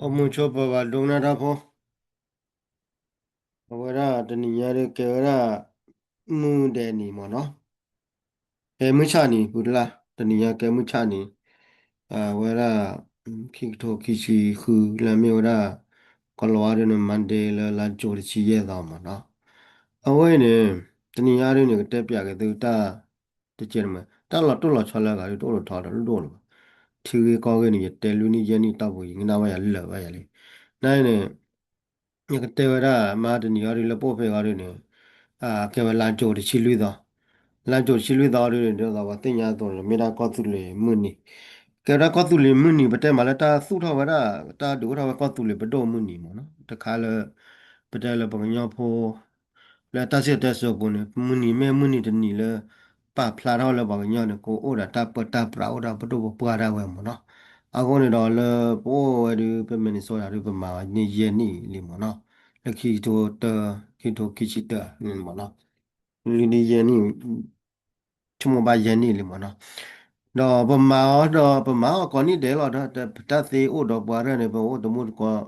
အိၣ်မူဆိပၢၤဘၣ်ဒိကနၣ်တၢ်ဖိ, အဝဲဒၣ်တနံၤညါဒ်ကဲဝဲဒၣ် မုၢ်ဒဲးနံၤမ့ၢ်နီၤ, ကဲမုၢ်ဆၣ်နံၤ ပူၤတလၢ် တနံၤညါကဲမုၢ်ဆၣ်နံၤ, အဝဲဒၣ် ခံကထိခံဆံဃုလၢမ့ၢ်ဝဲဒၣ် ကီၤလၤဝါဒ်န့ၣ် Monday လၢလါကၠိၤတဆံယဲၢ်သီမ့ၢ်နီၤ, အဝဲအံၤန့ၣ် တနံၤညါဒ်န့ၣ် ကတဲပၠးက့ၤသုတၢ် တကဲးတမံၤ တၢ်လီၤတိၢ်လီၤဆီလၢအဂၤဒ်တအိၣ်လၢၤထီဒီးလၢဒိၣ်လၢၤဘၣ်, ထံဂ့ၢ်ကီၢ်ဂ့ၢ်န့ၣ် ယတဲလွံၢ်နံၣ်ယဲၢ်နံၣ်တီၢ်ပူၤ ယကနၣ်ဝဲယၤလၢာ်ဝဲယၤလံ, နန့ၣ် ယကတဲဝဲဒၣ် မဟါတနံၤအံၤဒ်လၢပအိၣ်ဖဲအံၤဒ်န့ၣ် ကဲဝဲလါကၠိၤတဆံလွံၢ်သီ, လါကၠိၤတဆံလွံၢ်သီဒ်န့ၣ် ဒ်သိးပှၤသ့ၣ်ညါအသိးန့ၣ် မ့ၢ်ဒၣ်ကီၢ်သူလ့ၤမုၢ်နံၤ, ကဲဝဲဒၣ်ကီၢ်သူလ့ၤမုၢ်နံၤ ပတဲမးလၢတၢ်သူၣ်ထီၣ်ဝဲဒၣ် တၢ်ဒုးအိၣ်ထီၣ်ဝဲကီၢ်သူလ့ၤပဒိၣ်မုၢ်နံၤမ့ၢ်နီၤ, တခါလၢ ပတဲလၢပှၤကညီဖိ လၢတၢ်စံၣ်တဲစိၤပူၤန့ၣ် မုၢ်နံၤမ့ၢ်မုၢ်နံၤတနံၤလၢ ပာ်ဖျါထီၣ်လၢပှၤကညီန့ၣ် ကအိၣ်ဒီးတၢ်ပၢတၢ်ပြးအိၣ်ဒီးပဒိၣ်ပပှၢ်ဒၣ်ဝဲမ့ၢ်နီၤ, အဃိန့ၣ်ဒီးလၢပအိၣ်ဝဲဒ်ပMinnesotaဒ်ပမၤဝဲန့ၢ်ယဲၢ်နံၣ်လံမ့ၢ်နီၤ, လၢခံကထိတၢ ခံကထိခံဆံတၢန့ၣ်မ့ၢ်နီၤ, လွံၢ်နံၣ်ယဲၢ်နံၣ် ဆိကမိၣ်ဘၣ်ယဲၢ်နံၣ်လံမ့ၢ်နီၤ, ဒီးပမၤအီၤဒီးပမၤအီၤကိးနံၣ်ဒဲးလီၤဒီး ပတၢ်သ့အိၣ်ဒီးပှၤရဲၣ်န့ၣ် ပအိၣ်တမူတကိး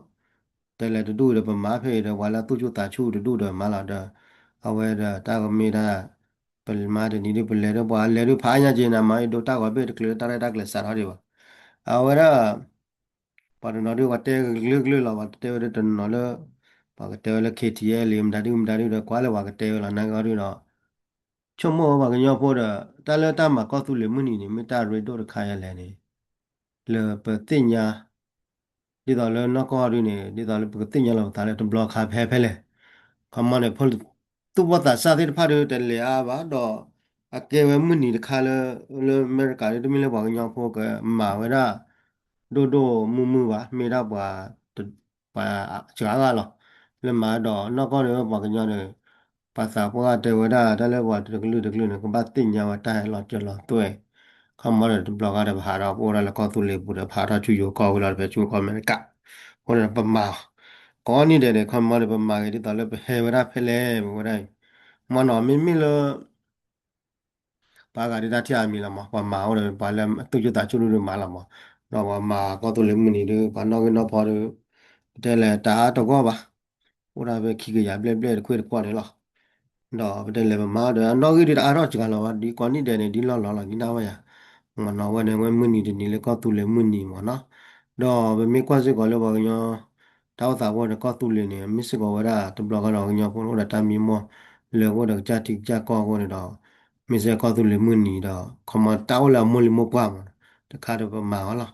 တဲလဲၤတဒူၣ်ဒီးပမၤဖဲအံၤဒီး ပှၤလၢသူၣ်ဆူၣ်သးဆူၣ်တဒူၣ်ဒီးမၤလီၤဒီး အဝဲဒီးတၢ်ကမ့ၢ်တၢ် ပမၤတနံၤဒ်ပလဲၤဒီးပှၤလဲၤဒ်ဖးအါညါက့ၤန့ၣ် မၤအံၤဒိးတၢ်ဂီၤဘ့ၣ်တချုးလၢတၢ်ရဲၣ်တၢ်ကျဲၤစးထီၣ်ဒံးဘၣ်, အဝဲဒၣ် ပှၤတနီၤဒ်ပှၤတဲကလုာ်ကလုာ်လီၤ ပှၤတဲဝဲဒၣ်တနီၤနီၤလၢ ပှၤကတဲဝဲလၢ KTLA မတၤဒုမတၤဒုဒီး ကွၢ်လၢပှၤကတဲဝဲလီၤ နာ်က့အီၤဒုဒီး ဆိကမိၣ်ဝဲပှၤကညီဖိဒီး တၢ်လၢတၢ်မၤကီၢ်သူလ့ၤမုၢ်နံၤန့ၣ် မ့ၢ်တၢ်ရ့ဒိၣ်တခါယဲလဲၣ်န့ၣ် လၢပသ့ၣ်ညါ ဒ်သိးလၢနီၢ်ကီၢ်ဒုန့ၣ် ဒ်သိးလၢပကသ့ၣ်ညါလီၤပသးလၢတဘျီခါဖဲဖဲလဲၣ်, ခီမီန့ၣ် သူၣ်ဘီၣ်သးစၢ်သ့ၣ်တဖၣ်ဒုတလဲၤအါဘၣ်ဒီး အကဲဝဲမုၢ်နံၤတခါလၢ လၢအမဲရကၤဒ်တမ့ၢ်လၢပှၤကညီဖိကမၤဝဲဒၣ် ဒိၣ်ဒိၣ်မုၢ်မုၢ်ဘၣ် မ့ၢ်ဒၣ်ပှၤ ပှၤစှၤဂၤလီၤ, လၢမၤဒီးနီၢ်ကီၢ်န့ၣ် ပှၤကညီန့ၣ် ပှၤသးပှၢ်တဲဝဲဒၣ် တၢ်လၢပှၤတကလုာ်တကလုာ်န့ၣ် ကဘၣ်သ့ၣ်ညါဝဲတၢ်ဟဲလီၤစၢၤလီၤသွဲၣ်, ခီမီဒီးတဘျီဂၤဒီးပဟးထီၣ် ပအိၣ်ဒၣ်လၢကီၢ်သူလ့ၤပူၤဒီး ပဟးထီၣ်ဆူယိၤကီၢ်ဝံၤလီၤ ဒီးဖဲဆူကီၢ်အမဲရကၤ, အဃိန့ၣ်ပမၤ ကိးနံၣ်ဒဲးန့ၣ် ခီမီန့ၣ် ပမၤဂ့ၤဒ်သိးလၢပဟဲဝဲဒၣ်ဖဲလဲၣ် ပဝဲဒၣ်အံၤ, မ့ၢ်နီၤ မ့မ့ၢ်လၢ ပှၤဂၤဒ်တၢ်ထံၣ်အါမံၤလီၤမး ပှၤမၤအိၣ်ဒီး ပှၤလၢသူၣ်ဆူၣ်သးဆူၣ်ဒုးမၤလီၤမး, ဒီးပှၤမၤကီၢ်သူလ့ၤမုၢ်နံၤဒုး ပှၤနီၣ်ဂံၢ်နီၣ်ဖီဒုး ပတဲလဲၤတအါတဂီၢ်ဘၣ်, အိၣ်ဒၣ်ဖဲခံကယၤဘျဲၣ်ဘျဲၣ်တခွ့ၣ်တကွီၢ်န့ၣ်လီၤ, ဒီးပတဲလဲၤပမၤဒီး အနီၣ်ဂံၢ်ဒုးတအါထီၣ်စှၤလီၤဘၣ် ဒ်ကိးနံၣ်ဒဲးန့ၣ် ဒ်လီၢ်လီၤလီၤကနၣ်ဝဲယၤ, မ့ၢ်နီၤ ဝဲန့ၣ်ဝဲမုၢ်နံၤတနံၤလၢကီၢ်သူလ့ၤမုၢ်နံၤမ့ၢ်နီၤ, ဒီးပမ့ၢ်ကွၢ်စ့ၢ်ကီးလၢပှၤကညီ တၢ်အိၣ်သးဝဲဒီးကီၢ်သူလ့ၤန့ၣ် မ့ၢ်စ့ၢ်ကီးဝဲဒၣ်တဘျီဃီဒီး ပှၤကညီဖိအိၣ်ဒီးတၢ်မံမီၢ်လၢအအိၣ်ဒီးကစၢ်ထံကစၢ်ကီၢ်အဃိန့ၣ်ဒီး မ့ၢ်စ့ၢ်ကီးကီၢ်သူလ့ၤမုၢ်နံၤဒီး ခီမီတၢ်အိၣ်လၢအမိၢ်လံၤမိၢ်ပှၢ်မး တခါဒီးပမၤအီၤလီၤ,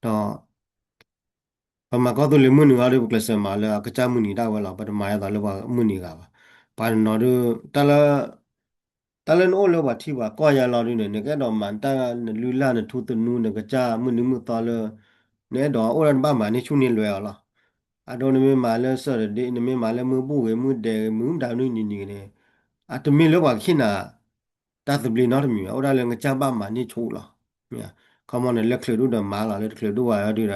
ဒီး ပမၤကီၢ်သူလ့ၤမုၢ်နံၤအီၤဒုး ပကျဲးစၢးမၤလၢအကစၢ်မုၢ်နံၤဒၣ်ဝဲလီၤ ပတမၤဒ်သိးလၢပှၤမုၢ်နံၤဂၤဘၣ်, ပှၤတနီၤဒုး တၢ်လၢ တၢ်လၢနအိၣ်လၢပှၤထံပှၤကီၢ်ယါလီၤဒုးန့ၣ် နကအဲၣ်ဒိးမၤတၢ်နလုၢ်လၢ်နထူသနူ နကစၢ်မုၢ်နံၤမုၢ်သီလၢ နအဲၣ်ဒိးအိၣ်ဒၣ်နဘၣ်မၤန့ၢ်ဆူၣ်န့ၢ်လွဲအီၤလီၤ, အဒိနမ့ၢ်မၤလၢ Saturday နမ့ၢ်မၤလၢမုၢ်ဘူၣ်ဂ့ၤ မုၢ်ဒဲးဂ့ၤ မုၢ်မတၤမနုၤနံၤနံၤဂ့ၤန့ၣ် အတမ့ၢ်လၢပှၤကဟ့ၣ်နၤ တၢ်သဘျ့နီတမံၤဘၣ် အိၣ်ဒၣ်လၢနကစၢ်ဘၣ်မၤန့ၢ်ဆူၣ်လီၤ, ခီမီန့ၣ် လၢချုးဒူၣ်ဒီးမၤလီၤ လၢတချုးဒူၣ်ဝဲအီၤဒုးဒီး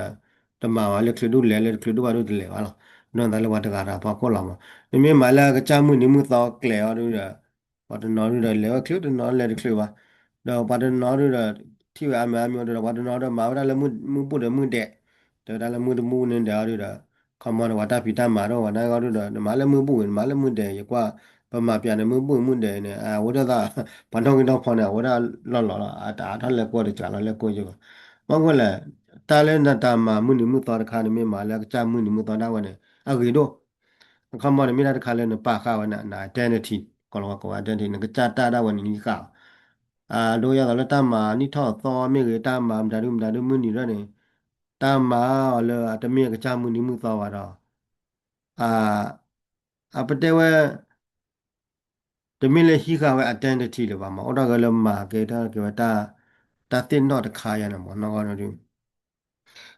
တမၤဘၣ် လၢချုးဒူၣ်လဲၤ လၢတချုးဒူၣ်ဝဲဒုးတလဲၤဘၣ်လီၤ, ဒိနသးလၢပှၤတဂၤဒီးဖီခိၣ်လီၤမး, နမ့ၢ်မၤလၢအကစၢ်မုၢ်နံၤမုၢ်သီကျဲအီၤဒုးဒီး ပှၤတနီၤဒုးဒီးလဲၤဝဲချုး တနီၤလဲၤတချုးဘၣ်, ဒီးပှၤတနီၤဒုးဒီး ထံၣ်ဝဲအါမံၤအါမံၤအီၤဒုးဒီး ပှၤတနီၤဒီးမၤဝဲဒၣ်လၢမုၢ်ဘူၣ်ဒီးမုၢ်ဒဲး, တဲဝဲဒၣ်လၢမုၢ်တဘူၣ်န့ၣ်ဒဲးအီၤဒုးဒီး ခီမီဒီးပှၤတၢ်ဖံးတၢ်မၤဒီးပှၤနာ်က့အီၤဒုးဒီး နမၤလၢမုၢ်ဘူၣ်ဂ့ၤ နမၤလၢမုၢ်ဒဲး ယကွၢ် ပမၤပၠးန့ၣ် မုၢ်ဘူၣ်မုၢ်ဒဲးန့ၣ် အဝဲဒၣ်သး ပှၤနီၣ်ဂံၢ်နီၣ်ဖီန့ၣ် အဝဲဒၣ်လီၢ်လီၤလီၤ အတအါထီၣ်လဲၤကိးတစှၤလီၤလဲၤကိးယုာ်ဘၣ်, ဘၣ်မနုၤလဲၣ် တၢ်လၢနတၢ်မၤမုၢ်နံၤမုၢ်သီတခါ နမ့ၢ်မၤလၢအကစၢ်မုၢ်နံၤမုၢ်သီဒၣ်ဝဲန့ၣ် အဂ့ၤဒိၣ်, အခီမီန့ၣ် မ့ၢ်တၢ်တခါလၢနပာ်ဃာ်ဝဲန့ၣ် န identity ကီၢ်လီၤဝါကိးဝဲ identity နကစၢ်တၢ်ဒၣ်ဝဲန့ၣ် နဟံးဃာ်အီၤ, အဒိယသိးလၢတၢ်မၤနံၣ်ထီၣ်သီမ့ၢ်ဂ့ၤ တၢ်မၤမတၤဒုမတၤဒုမုၢ်နံၤဒၣ်န့ၣ် တၢ်မၤအီၤလၢအတမ့ၢ်အကစၢ်မုၢ်နံၤမုၢ်သီဘၣ်ဒီး အ အပတဲဝဲ တမ့ၢ်လၢဟံးဃာ်ဝဲ identity လၢၤဘၣ်မး အိၣ်ထီၣ်က့ၤလၢမၤကဲထီၣ်က့ၤဝဲ တၢ်သ့ၣ်နီၣ်တခါယါန့ၣ်မး နီၢ်ကီၢ်န့ၣ်ဒုး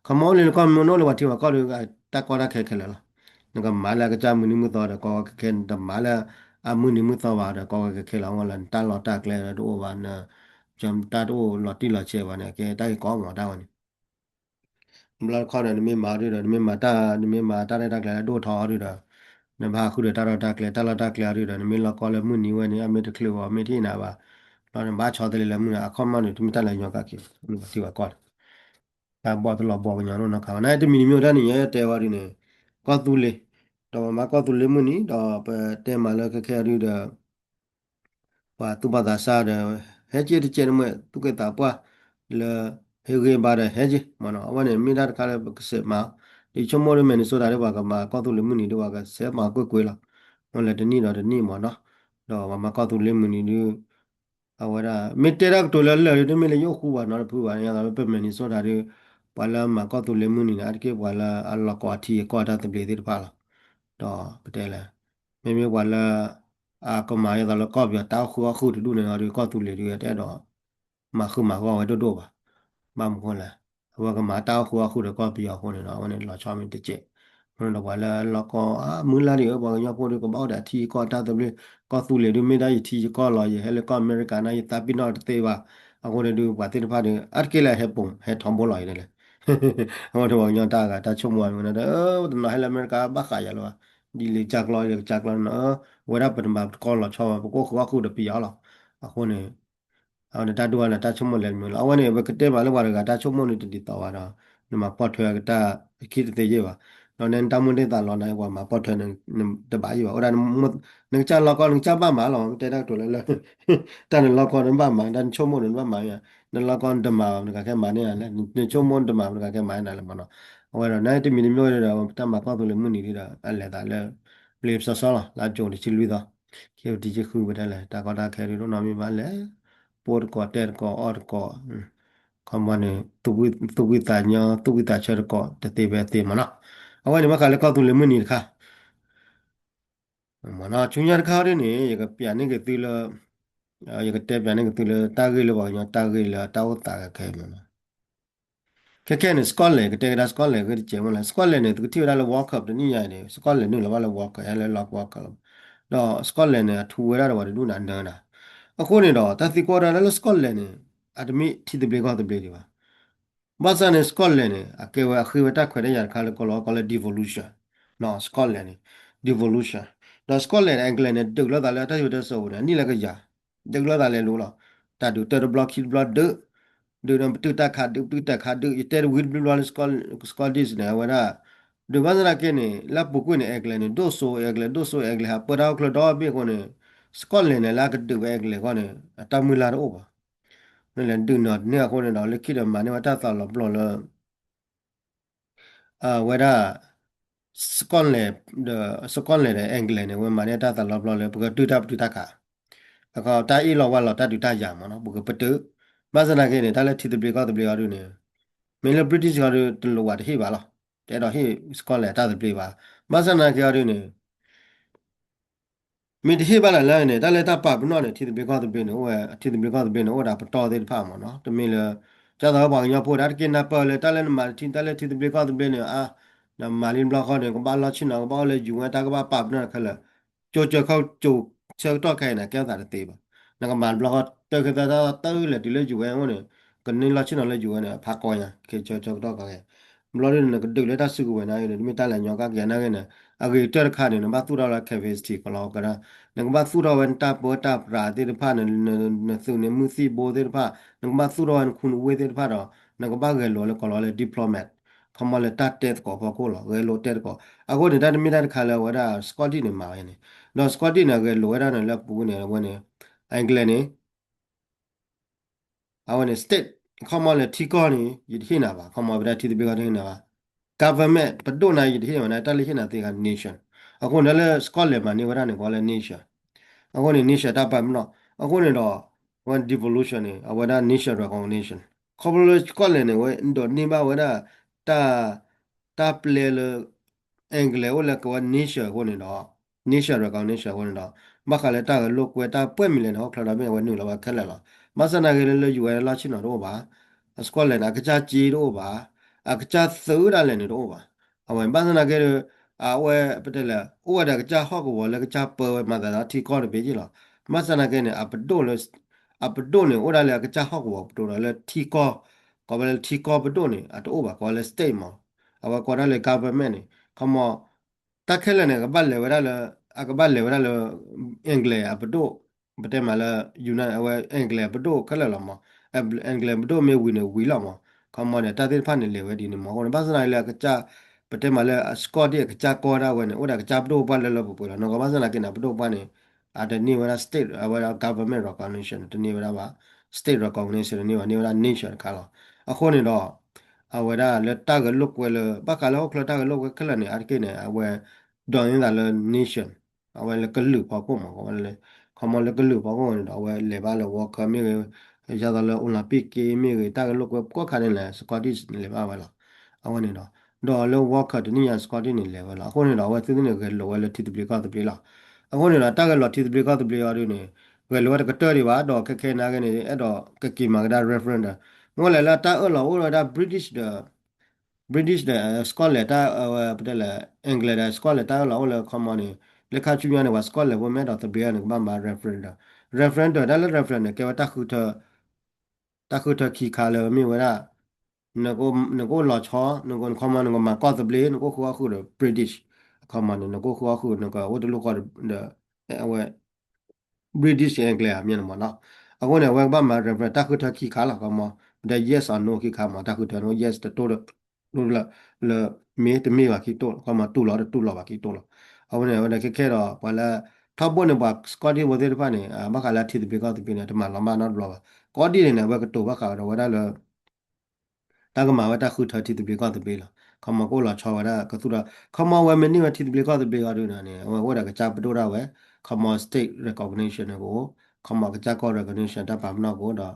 ခီမီအိၣ်လၢနကီၢ်မ့ၢ် နအိၣ်လၢပှၤထံပှၤကီၢ်ဒီး တၢ်ကီတၢ်ခဲခဲလၢာ်လီၤ, နကမၤလၢအကစၢ်မုၢ်နံၤမုၢ်သီဒီး ကီကီခဲခဲ နတမၤလၢအမုၢ်နံၤမုၢ်သီဘၣ်ဒီး ကီကီခဲခဲလီၤ အဝဲလၢနတၢ်လီၢ်တၢ်ကျဲဒီးတအိၣ်ဘၣ် န တၢ်တအိၣ်လီၤတံၢ်လီၤဆဲးဘၣ်န့ၣ် ကဲတၢ်ဂ့ၢ်ကီမးတၢ်ဝဲန့ၣ် ဘျီတခီဒီး နမ့ၢ်မၤဒုးဒီး နမ့ၢ်မၤတၢ် နမ့ၢ်မၤတၢ်ရဲၣ်တၢ်ကျဲၤလၢဒိၣ်ထီအီၤဒုးဒီး နဘၣ်ဃုဒီးတၢ်ရဲၣ်တၢ်ကျဲၤ တၢ်လီၢ်တၢ်ကျဲၤအီၤဒုးဒီး နမ့ၢ်လီၢ်ကီလၢမုၢ်နံၤဝဲန့ၣ် အမ့ၢ်တချုးဘၣ် မ့ၢ်တဟ့ၣ်နၤဘၣ် ဘျီနဘၣ်ဆီတလဲလၢမုၢ်နၤ အခီမီန့ၣ် တမ့ၢ်တၢ်လၢညီကၣ်က့ၤ ထံဝဲကီၢ်န့ၣ် တၢ်ဘီၣ်တလီၤဘီကညီနီၢ်နီၢ်ခါဘၣ် နတမံၤတမံၤတၢ်န့ၣ် ယတဲဝဲဒ်န့ၣ် ကီၢ်သူလ့ၤ ဒီးပမၤကီၢ်သူလ့ၤမုၢ်နံၤ ဒီးပတဲမးလၢခဲခဲအံၤဒုဒီး ပှၤသူၣ်ဘီၣ်သးစၢ်ဒီး ဟဲက့ၤတကဲးတမှဲၢ် သူၣ်က့သးပှၢ်လၢ ဟ့ၣ်ဂံၢ်ဘါဒီးဟဲက့ၤမ့ၢ်နီၤ အဝဲန့ၣ်မ့ၢ်တၢ်တခါလၢပကစဲးမၤ ဒ်ဆိကမိၣ်ဒ် Minnesota ဒ်ပှၤကမၤကီၢ်သူလ့ၤမုၢ်နံၤဒ်ပှၤကစဲးမၤကွ့ၢ်ကွ့ၢ်လီၤ မ့ၢ်လၢတနံၣ်ဒီးတနံၣ်မ့ၢ်နီၤ ဒီးပှၤမၤကီၢ်သူလ့ၤမုၢ်နံၤဒ် အဝဲဒၣ် မ့ၢ်တဲတၢ်ကတိၤလၢလၢာ်ဒ် တမ့ၢ်လၢယအိၣ်ဃူဘၣ်နီတဖုဘၣ် ယသးလၢပ Minnesota ဒ် ပှၤလၢမၤကီၢ်သူလ့ၤမုၢ်နံၤန့ၣ် အါတက့ၢ်ပှၤလၢအလီၤကီအထံအကီၢ်အတၢ်သဘျ့သ့ၣ်တဖၣ်လီၤ ဒီးပတဲလဲၣ် မ့မ့ၢ်ပှၤလၢ အကမၤယသးလၢကီၢ်ပယီၤတၢ်အိၣ်ဃုအီၣ်ဃုတဒူၣ်န့ၣ်ဒီး ကီၢ်သူလ့ၤဒ်တအဲၣ်ဒိး မၤဃုာ်မၤဂီၢ်ဝဲဒိၣ်ဒိၣ်ဘၣ် ဘၣ်မနုၤဃိလဲၣ် အဝဲကမၤတၢ်အိၣ်ဃုအီၣ်ဃုဒီးကီၢ်ပယီၤအဃိန့ၣ်ဒီး အဝဲန့ၣ်လီၤဆီမ့ၢ်တကဲး အဃိန့ၣ်ဒီးပှၤလၢလီၢ်ကီ မုၢ်လၢ်ဒ်အၢ ပှၤကညီဖိဒ်ကဘၣ်အိၣ်ဒီးအထံအကီၢ်အတၢ်သဘျ့ ကီၢ်သူလ့ၤဒ်မ့ၢ်ဒၣ်ယထံယကီၢ်လီၤ ယဟဲလၢကီၢ်အမဲရကၤန့ၣ် ယသးပ့ၤနီၣ်တသ့ဘၣ် အဃိန့ၣ်ဒ်ပှၤသ့ၣ်တဖၣ်ဒီး အါတက့ၢ်လၢအဟဲပိာ် ဟဲထီဘိလီၤအံၤဒ်လဲၣ် အဃိန့ၣ်ပှၤကညီတၢ်ဂၤတၢ်ဆိကမိၣ်ဝဲန့ၣ်ဒီး တနီၤဟဲလၢအမဲရကၤဘၣ်ဃးယၤလၢၤဘၣ် ဒ်လၢကစၢ်ကျီဒီးကစၢ်ကျီန့ၣ် ဝဲဒၣ်ပတမၤပတကီၢ်လီၤဆီဘၣ် ပကအိၣ်ဃုအီၣ်ဃုဒီးပယီၤလီၤ အဃိန့ၣ် အဝဲန့ၣ်တၢ်ဒိၣ်ဝဲန့ၣ် တၢ်ဆိကမိၣ်လဲၤတမုာ်လီၤ အဝဲန့ၣ် ပကတဲမးလၢပှၤတဂၤတၢ်ဆိကမိၣ်န့ၣ်တဒ်သိးဘၣ်ဒီး နမၤပိာ်ထွဲကတၢၢ်ခံတသ့ယဲၢ်ဘၣ် ဒီးနတၢ်မိၣ်န့ၢ်သးလီၤန့ၣ် ပှၤမၤပိာ်ထွဲန့ၣ် တဘၣ်ယဲၢ်ဘၣ် အိၣ်ဒၣ် နကစၢ်လီၢ်ကီ နကစၢ်ဘၣ်မၤလီၤ တဲတၢ်ကတိၤလၢလၢ တၢ်နလီၢ်ကီနဘၣ်မၤ တၢ်နဆိကမိၣ်န့ၣ်နဘၣ်မၤ နလီၢ်ကီနတမၤဘၣ် နတဂၤခဲမၤန့ၢ်လဲၣ် နဆိကမိၣ်နတမၤဘၣ် နတဂၤခဲမၤန့ၢ်နၤလဲၣ်မ့ၢ်နီၤ အဝဲဒီး နတမံၤတမံၤဒီး တၢ်မၤကီၢ်သူလ့ၤမုၢ်နံၤဒ်ဒီး အလဲၤသးလၢ ပျ့ၤစီစီလီၤ လၢကၠိၤတဆံလွံၢ်သီ ခံပတံၤဆံဃုပတဲလဲၣ် တၢ်ကီတၢ်ခဲဒ်ဒိၣ်နီၢ်မ့ၢ်ဘၣ်လဲၣ် ပိာ်တကိးတဲတကိးအီၣ်တကိး ခီမီန့ၣ် သူၣ်ဝံသးညီ သူၣ်ဝံသးဆၢတကိး တသ့ဖဲအသ့မ့ၢ်နီၤ အဝဲန့ၣ်ဘၣ်ဃးလၢကီၢ်သူလ့ၤမုၢ်နံၤတခါ မ့ၢ်နီၤ ဆူညါတခါဒ်န့ၣ် ယကပျးန့ၢ်က့ၤသုလၢ ယကတဲပျးန့ၢ်က့ၤသုလၢတၢ်ဂ့ၢ်လၢပှၤကညီတၢ်ဂ့ၢ်လၢတၢ်အိၣ်သးခဲအံၤမ့ၢ်နီၤ ခဲခဲန့ၣ် Scotland ကတဲကဒါ Scotland ဂ့ၢ်တစဲးမ့ၢ်လဲၣ် Scotland န့ၣ် သုကထံၣ်ဝဲဒၣ်လၢ World Cup တနံၣ်ညါအံၤန့ၣ် Scotland နုာ်လီၤဘၣ်လၢ World Cup ဟဲလၢလီၢ်ကီၢ်လီၤ ဒီး Scotland န့ၣ် အထူဝဲဒၣ်ဒီးပှၤတဒူၣ်နၤနၢၤနၤ အဃိန့ၣ်ဒီး တၢ်သံကွၢ်ဒၣ်လၢ Scotland န့ၣ် အတမ့ၢ်ထံသဘျ့ကီၢ်သဘျ့ဒံးဘၣ် ဘၣ်ဆၣ်န့ၣ် Scotland န့ၣ် အကဲဝဲအဃ့ဝဲတၢ်ခွဲးတၢ်ယာ်တခါလၢကီၢ်လီၤကီၢ်လၢ devolution နီၤ Scotland န့ၣ် devolution ဒီး Scotland န့ၣ် England န့ၣ် ဒုးလိာ်သးလၢတၢ်ယိၤတၢ်စိၤပူၤန့ၣ် အနံၣ်လၢကယၤ ဒုးလိာ်သးလဲၤလိၤလီၤ တၢ်ဒုးတၢတဘျီခံတဘျီဒုး ဒုးဒီးပတုာ်တၢ်ခးဒုး ပတုာ်တၢ်ခးဒုး ယတဲတဝံၤတဘျီဘျီလၢ Scot- Scottish န့ၣ် အဝဲဒၣ် ဒုးဘၣ်ဆၣ်သနာ်က့န့ၣ် လၢအပူၤကွံာ်န့ၣ် England န့ၣ် ဒိၣ်စိ England ဒိၣ်စိ England ဟးပၢတၢ်အိၣ်ချၢဒီဘ့ၣ်အဃိန့ၣ် Scotland န့ၣ် လၢအကဒုးဝဲ England အဂီၢ်န့ၣ် အတၢ်မုၢ်လၢ်တအိၣ်ဘၣ် နလဲၤဒုးနီၤန့ၢ်အဃိန့ၣ်ဒီး လၢခံဒီးမၤန့ၢ်ဝဲတၢ်သးလီၤပျီၢ်လၢ အဝဲဒၣ် Scotland ဒီး Scotland ဒီး England န့ၣ် ဝဲမၤန့ၢ်တၢ်သးလီၤပျီၢ်လၢ ပကတုာ်တၢ်ပတုာ်တၢ်ခး အခီတၢ်အ့ၣ်လိာ်ဝဲလိာ်တၢ်ဒုးတၢ်ယၤမ့ၢ်နီၤ ပကပတုာ် ဘၣ်ဆၣ်သနာ်က့န့ၣ် တၢ်လၢထံသဘျ့ကီၢ်သဘျ့အီၤဒုးန့ၣ် မ့ၢ်လၢ British အီၤဒုး တလိၣ်ဘၣ်တဟ့ၣ်ဘၣ်လီၤ တအဲၣ်ဒိးဟ့ၣ် Scotland တၢ်သဘျ့ဘၣ် ဘၣ်ဆၣ်သနာ်က့အီၤဒုးန့ၣ် မ့ၢ်တဟ့ၣ်ဘၣ်လၢ်လၢ်န့ၣ် တၢ်လၢတၢ်ပာ်ပနီၣ်န့ၣ် ထံသဘျ့ကီၢ်သဘျ့န့ၣ် အိၣ်ဝဲ ထံသဘျ့ကီၢ်သဘျ့န့ၣ် အိၣ်ဝဲဒၣ်ပတီၢ်သ့ၣ်တဖၣ်မ့ၢ်နီၤ တမ့ၢ်လၢ ကၢ်သိးပှၤကညီဖိဒၣ်တက့ၢ်နၢ်ပၢၢ်လၢ တၢ်လၢနမၤထံ တၢ်လၢထံသဘျ့ကီၢ်သဘျ့န့ၣ် အါ နမၤလံတဘျီဃီန့ၣ် ကဘၣ်လီၢ်ဆ့ၣ်နီၤ ကဘၣ်အိၣ်လၢ ယူၢ်ဝဲ တၢ်ကဘၣ်ပာ်ပနီၣ်ခဲလၢာ် ကၠိကၢၤခီကၠိဆၢကတီၢ်ခဲအံၤန့ၣ် ကဲထီၣ်သးတသ့ဘၣ် နကမၤတဘျီဃီ တၢ်ခဲသၢတၢ်သၢလဲၤတုၤလၢ ယူၢ်ဝဲ အအိၣ်န့ၣ် ကန့ၢ်လီၢ်ဆ့ၣ်နီၤလၢ ယူၢ်ဝဲ န့ၣ် ဖးကီညါ ခဲဆၢဆၢကတီၢ်ခဲ ဘျီဒ်န့ၣ် နကဒုးလၢတၢ်စုကဝဲၤနာ်ဂ့ၤန့ၣ် တမ့ၢ်တၢ်လၢညီကၢ်က့ၤနာ်ဂ့ၤန့ၣ် အဂ့ၤကတၢၢ်တခါန့ၣ် နဘၣ်သူၣ်ထီၣ်လၢ capacity ကလီကဒါ နကဘၣ်သူၣ်ထီၣ်ဝဲနတၢ်ပၢတၢ်ပြးသ့ၣ်တဖၣ် နသုးန့ၣ်မုၢ်သံၣ်ဘိသ့ၣ်တဖၣ် နကဘၣ်သူၣ်ထီၣ်ဝဲနခူနဝ့ၢ်သ့ၣ်တဖၣ်ဒီး နကဘၣ်ဂဲၤလိာ်လၢကလီလၢ diplomat ခီမီလၢတၢ်တဲသကိးဖီခိၣ်လီၤ ဂဲၤလိာ်တဲသကိး အဃိန့ၣ် တၢ်တမ့ၢ်တၢ်တခါလၢအဝဲဒၣ် Scottish န့ၣ် မၤဝဲန့ၣ် ဒီး Scottish န့ၣ် အဂဲၤလိာ်ဝဲဒၣ်န့ၣ်လၢအပူၤန့ၣ် အဝဲန့ၣ် England န့ၣ် အဝဲန့ၣ် state ခီမီလၢထံကီၢ်န့ၣ် ယတဟ့ၣ်နၤဘၣ် ခီမီဝဲဒၣ်ထံသဘျ့ကီၢ်တဟ့ၣ်နၤဘၣ် government ပဒိၣ်န့ၣ် ယတဟ့ၣ်ဝဲန့ၣ် တၢ်လၢဟ့ၣ်နၤသ့ဂၤ nation အဃိန့ၣ်လၢ Scotland မၤန့ၢ်ဝဲဒၣ်န့ၣ် ကိးလၢ nation အဃိန့ၣ် nation တၢ်ပာ်ပနီၣ် အဃိန့ၣ်ဒီး ဝဲ devolution န့ၣ် အဝဲဒၣ် nation recognition ခီဖျိလၢ Scotland န့ၣ် ဝဲဒိးန့ၢ်ဘၣ်ဝဲဒၣ် တၢ် တၢ်ပျဲလၢ England အိၣ်လၢကဝဲ nation အဃိန့ၣ်ဒီး nation recognition အဃိန့ၣ်ဒီး ဘၣ်ဃးလၢတၢ်ဂဲၤလိာ်ကွဲတၢ်ပှဲၤမံၤလဲၣ်န့ၣ် ဟီၣ်ချၢဒီဘ့ၣ် အဝဲနုာ်လီၤဝဲခဲလၢာ်လီၤ ဘၣ်ဆၣ်သနာ်က့လၢ ယူၢ်ဝဲ လီၢ်ဆ့ၣ်နီၤတအိၣ်ဘၣ် Scotland န့ၣ် အကစၢ်စ့တအိၣ်ဘၣ် အကစၢ်သုးဒၣ်လဲာ်န့ၣ်တအိၣ်ဘၣ် အဝဲဘၣ်ဆၣ်သနာ်က့ဒီး အဝဲပတဲလဲၣ် အိၣ်ဝဲဒီးကစၢ်ဟီၣ်ကဝီၤလၢကစၢ်ပၢဝဲမၤသးဒီးထံကီၢ်တဘ့ၣ်က့ၢ်လီၤ ဘၣ်ဆၣ်သနာ်က့န့ၣ် အပဒိၣ်လၢ အပဒိၣ်န့ၣ် အိၣ်ဒၣ်လၢအကစၢ်ဟီၣ်ကဝီၤပဒိၣ်ဒီးလၢထံကီၢ် ကိးဝဲလၢထံကီၢ်ပဒိၣ်န့ၣ် အတအိၣ်ဘၣ် ကိးဝဲလၢ state မး အဝဲကိးဒၣ်လၢ government န့ၣ် ခီမီ တၢ်ခဲလၢာ်န့ၣ် ကဘၣ်လဲၤဝဲဒၣ်လၢ အကဘၣ်လဲၤဝဲဒၣ်လၢ England အပဒိၣ် ပတဲမးလၢ ယူန အဝဲ England ပဒိၣ်ခဲလၢာ်လီၤမး England ပဒိၣ်မ့ၢ်ဝံၤန့ၣ်ဝံၤလီၤမး ခီမီန့ၣ် တၢ်သ့ၣ်တဖၣ်န့ၣ်လဲၤဝဲဒ်န့ၣ်မ့ၢ်အဃိန့ၣ် ဘၣ်ဆၣ်သနာ်က့လၢအကစၢ် ပတဲမးလၢ Scottie အကစၢ်ကီၢ်ဒၣ်ဝဲန့ၣ် အိၣ်ဒီးအကစၢ်ပဒိၣ်ပပှၢ်လၢလၢပှဲၤပှဲၤလီၤ. နကီးဘၣ်ဆၣ်သနာ်က့န့ၣ် ပဒိၣ်ပပှၢ်န့ၣ် အတန့ၢ်ဝဲဒၣ် state အဝဲဒၣ် government recognition တန့ၢ်ဝဲဒၣ်ဘၣ်, state recognition တန့ၢ်ဘၣ်, န့ၢ်ဝဲဒၣ် nation တခါလီၤ. အဃိန့ၣ်ဒီး အဝဲဒၣ်လၢတၢ်ဂဲၤလိာ်ကွဲလၢ ဘၣ်ဃးလၢဟီၣ်ခိၣ်ချၢတၢ်ဂဲၤလိာ်ကွဲခဲလၢာ်န့ၣ် အါတက့ၢ်န့ၣ် အဝဲ ဒိးန့ၢ်သးလၢ nation အဝဲလၢကလုာ်ဖီခိၣ်မး ခီမီလၢကလုာ်ဖီခိၣ်န့ၣ်ဒီး အဝဲလဲၤဘၣ်လၢ World Cup မ့ၢ်ဂ့ၤ, ယသးလၢ Olympic က့မ့ၢ်ဂ့ၤ, တၢ်ဂဲၤလိာ်ကွဲကိးခါန့ၣ်လဲၣ် Scottie န့ၣ်လဲၤဘၣ်ဝဲလီၤ. အဝဲန့ၣ်ဒီး ဒီးလၢ World Cup တနံၣ်ညါ Scottie န့ၣ်လဲၤဝဲလီၤ. အဃိန့ၣ်ဒီး အဝဲသ့ၣ်သ့ၣ်န့ၣ် ဂဲၤလိာ်ဝဲလၢထံသဘျ့ကီၢ်သဘျ့လီၤ. အဃိန့ၣ်ဒီး တၢ်ဂဲၤလိာ်ထံသဘျ့ကီၢ်သဘျ့အီၤဒ်န့ၣ် ဂဲၤလိာ်ဝဲတကတၢၢ်ဒံးဘၣ် ဒီးခဲခဲနာ်က့န့ၣ် အဲၣ်ဒိးကက့ၤမၤကဒါ referendum မ့ၢ်လဲၣ်လၢတၢ်အၢၣ်လီၤအိၣ်ဝဲဒၣ် British ဒီး British ဒီး Scotland တၢ်ဝဲပတဲလဲၣ် England ဒီး Scotland တၢ်အၢၣ်လီၤအိၣ်လၢခီမီန့ၣ် လၢခါဆူညါန့ၣ် ပှၤ Scotland ဖိမ့ၢ်အဲၣ်ဒိးသဘျ့အီၤန့ၣ် ကဘၣ်မၤ referendum, referendum တၢ်လၢ referendum န့ၣ် ကဲဝဲတၢ်ဃုထၢ တၢ်ဃုထၢခံခါလၢမ့ၢ်ဝဲဒၣ် နကအိၣ်လီၤဆီ နကခီမီ နကမၤကီၢ်သဘျ့ နကအိၣ်ဃုာ်အီၣ်ဃုာ်ဒီး British အခီမီန့ၣ် နကအိၣ်ဃုာ်အီၣ်ဃုာ် နကအိၣ်တလိၣ်ဃီဒီး အဝဲ British England အမ့ၢ်န့ၣ်မ့ၢ်နီၤ. အဃိန့ၣ် အဝဲကဘၣ်မၤ referendum တၢ်ဃုထၢခံခါလီၤ ခီမီ ဒီး yes or no ခံခါမ့ၢ် တၢ်ဃုထၢန့ၣ် yes တတိၢ် လၢ မ့ၢ်တမ့ၢ်ဘၣ်ခံတိၢ် ခီမီ တူၢ်လီၤတတူၢ်လီၤဘၣ်ခံတိၢ်လီၤ. အဝဲန့ၣ် အဝဲန့ၣ်ခဲခဲဒီး ပှၤလၢ ထီဘိန့ၣ် ပှၤ Scottish ဖိသ့ၣ်တဖၣ်န့ၣ် ဘၣ်ဃးလၢထံသဘျ့ကီၢ်သဘျ့န့ၣ် တမၤလီၤမၢ်နီတဘျီဘၣ်. ကိးဒံးန့ၣ်န့ၣ် အဝဲကတိၤဘၣ်ဃးဒီးဝဲဒၣ်လၢ တၢ်ကမၤဝဲတၢ်ဃုထၢထံသဘျ့ကီၢ်သဘျ့လီၤ. ခီမီကအိၣ်လီၤဆီဝဲဒၣ်ကသူၣ်ဒီး ခီမီဝဲမ့ၢ်န့ၢ်ဝဲထံသဘျ့ကီၢ်သဘျ့အီၤဒ်န့ၣ် အဝဲအိၣ်ဒီးကစၢ်ပဒိၣ်ဒၣ်ဝဲ ခီမီ state recognition န့ၣ်ကအိၣ် ခီမီကစၢ်ကီၢ် recognition တၢ်ပာ်ပနီၣ်ကအိၣ်ဒီး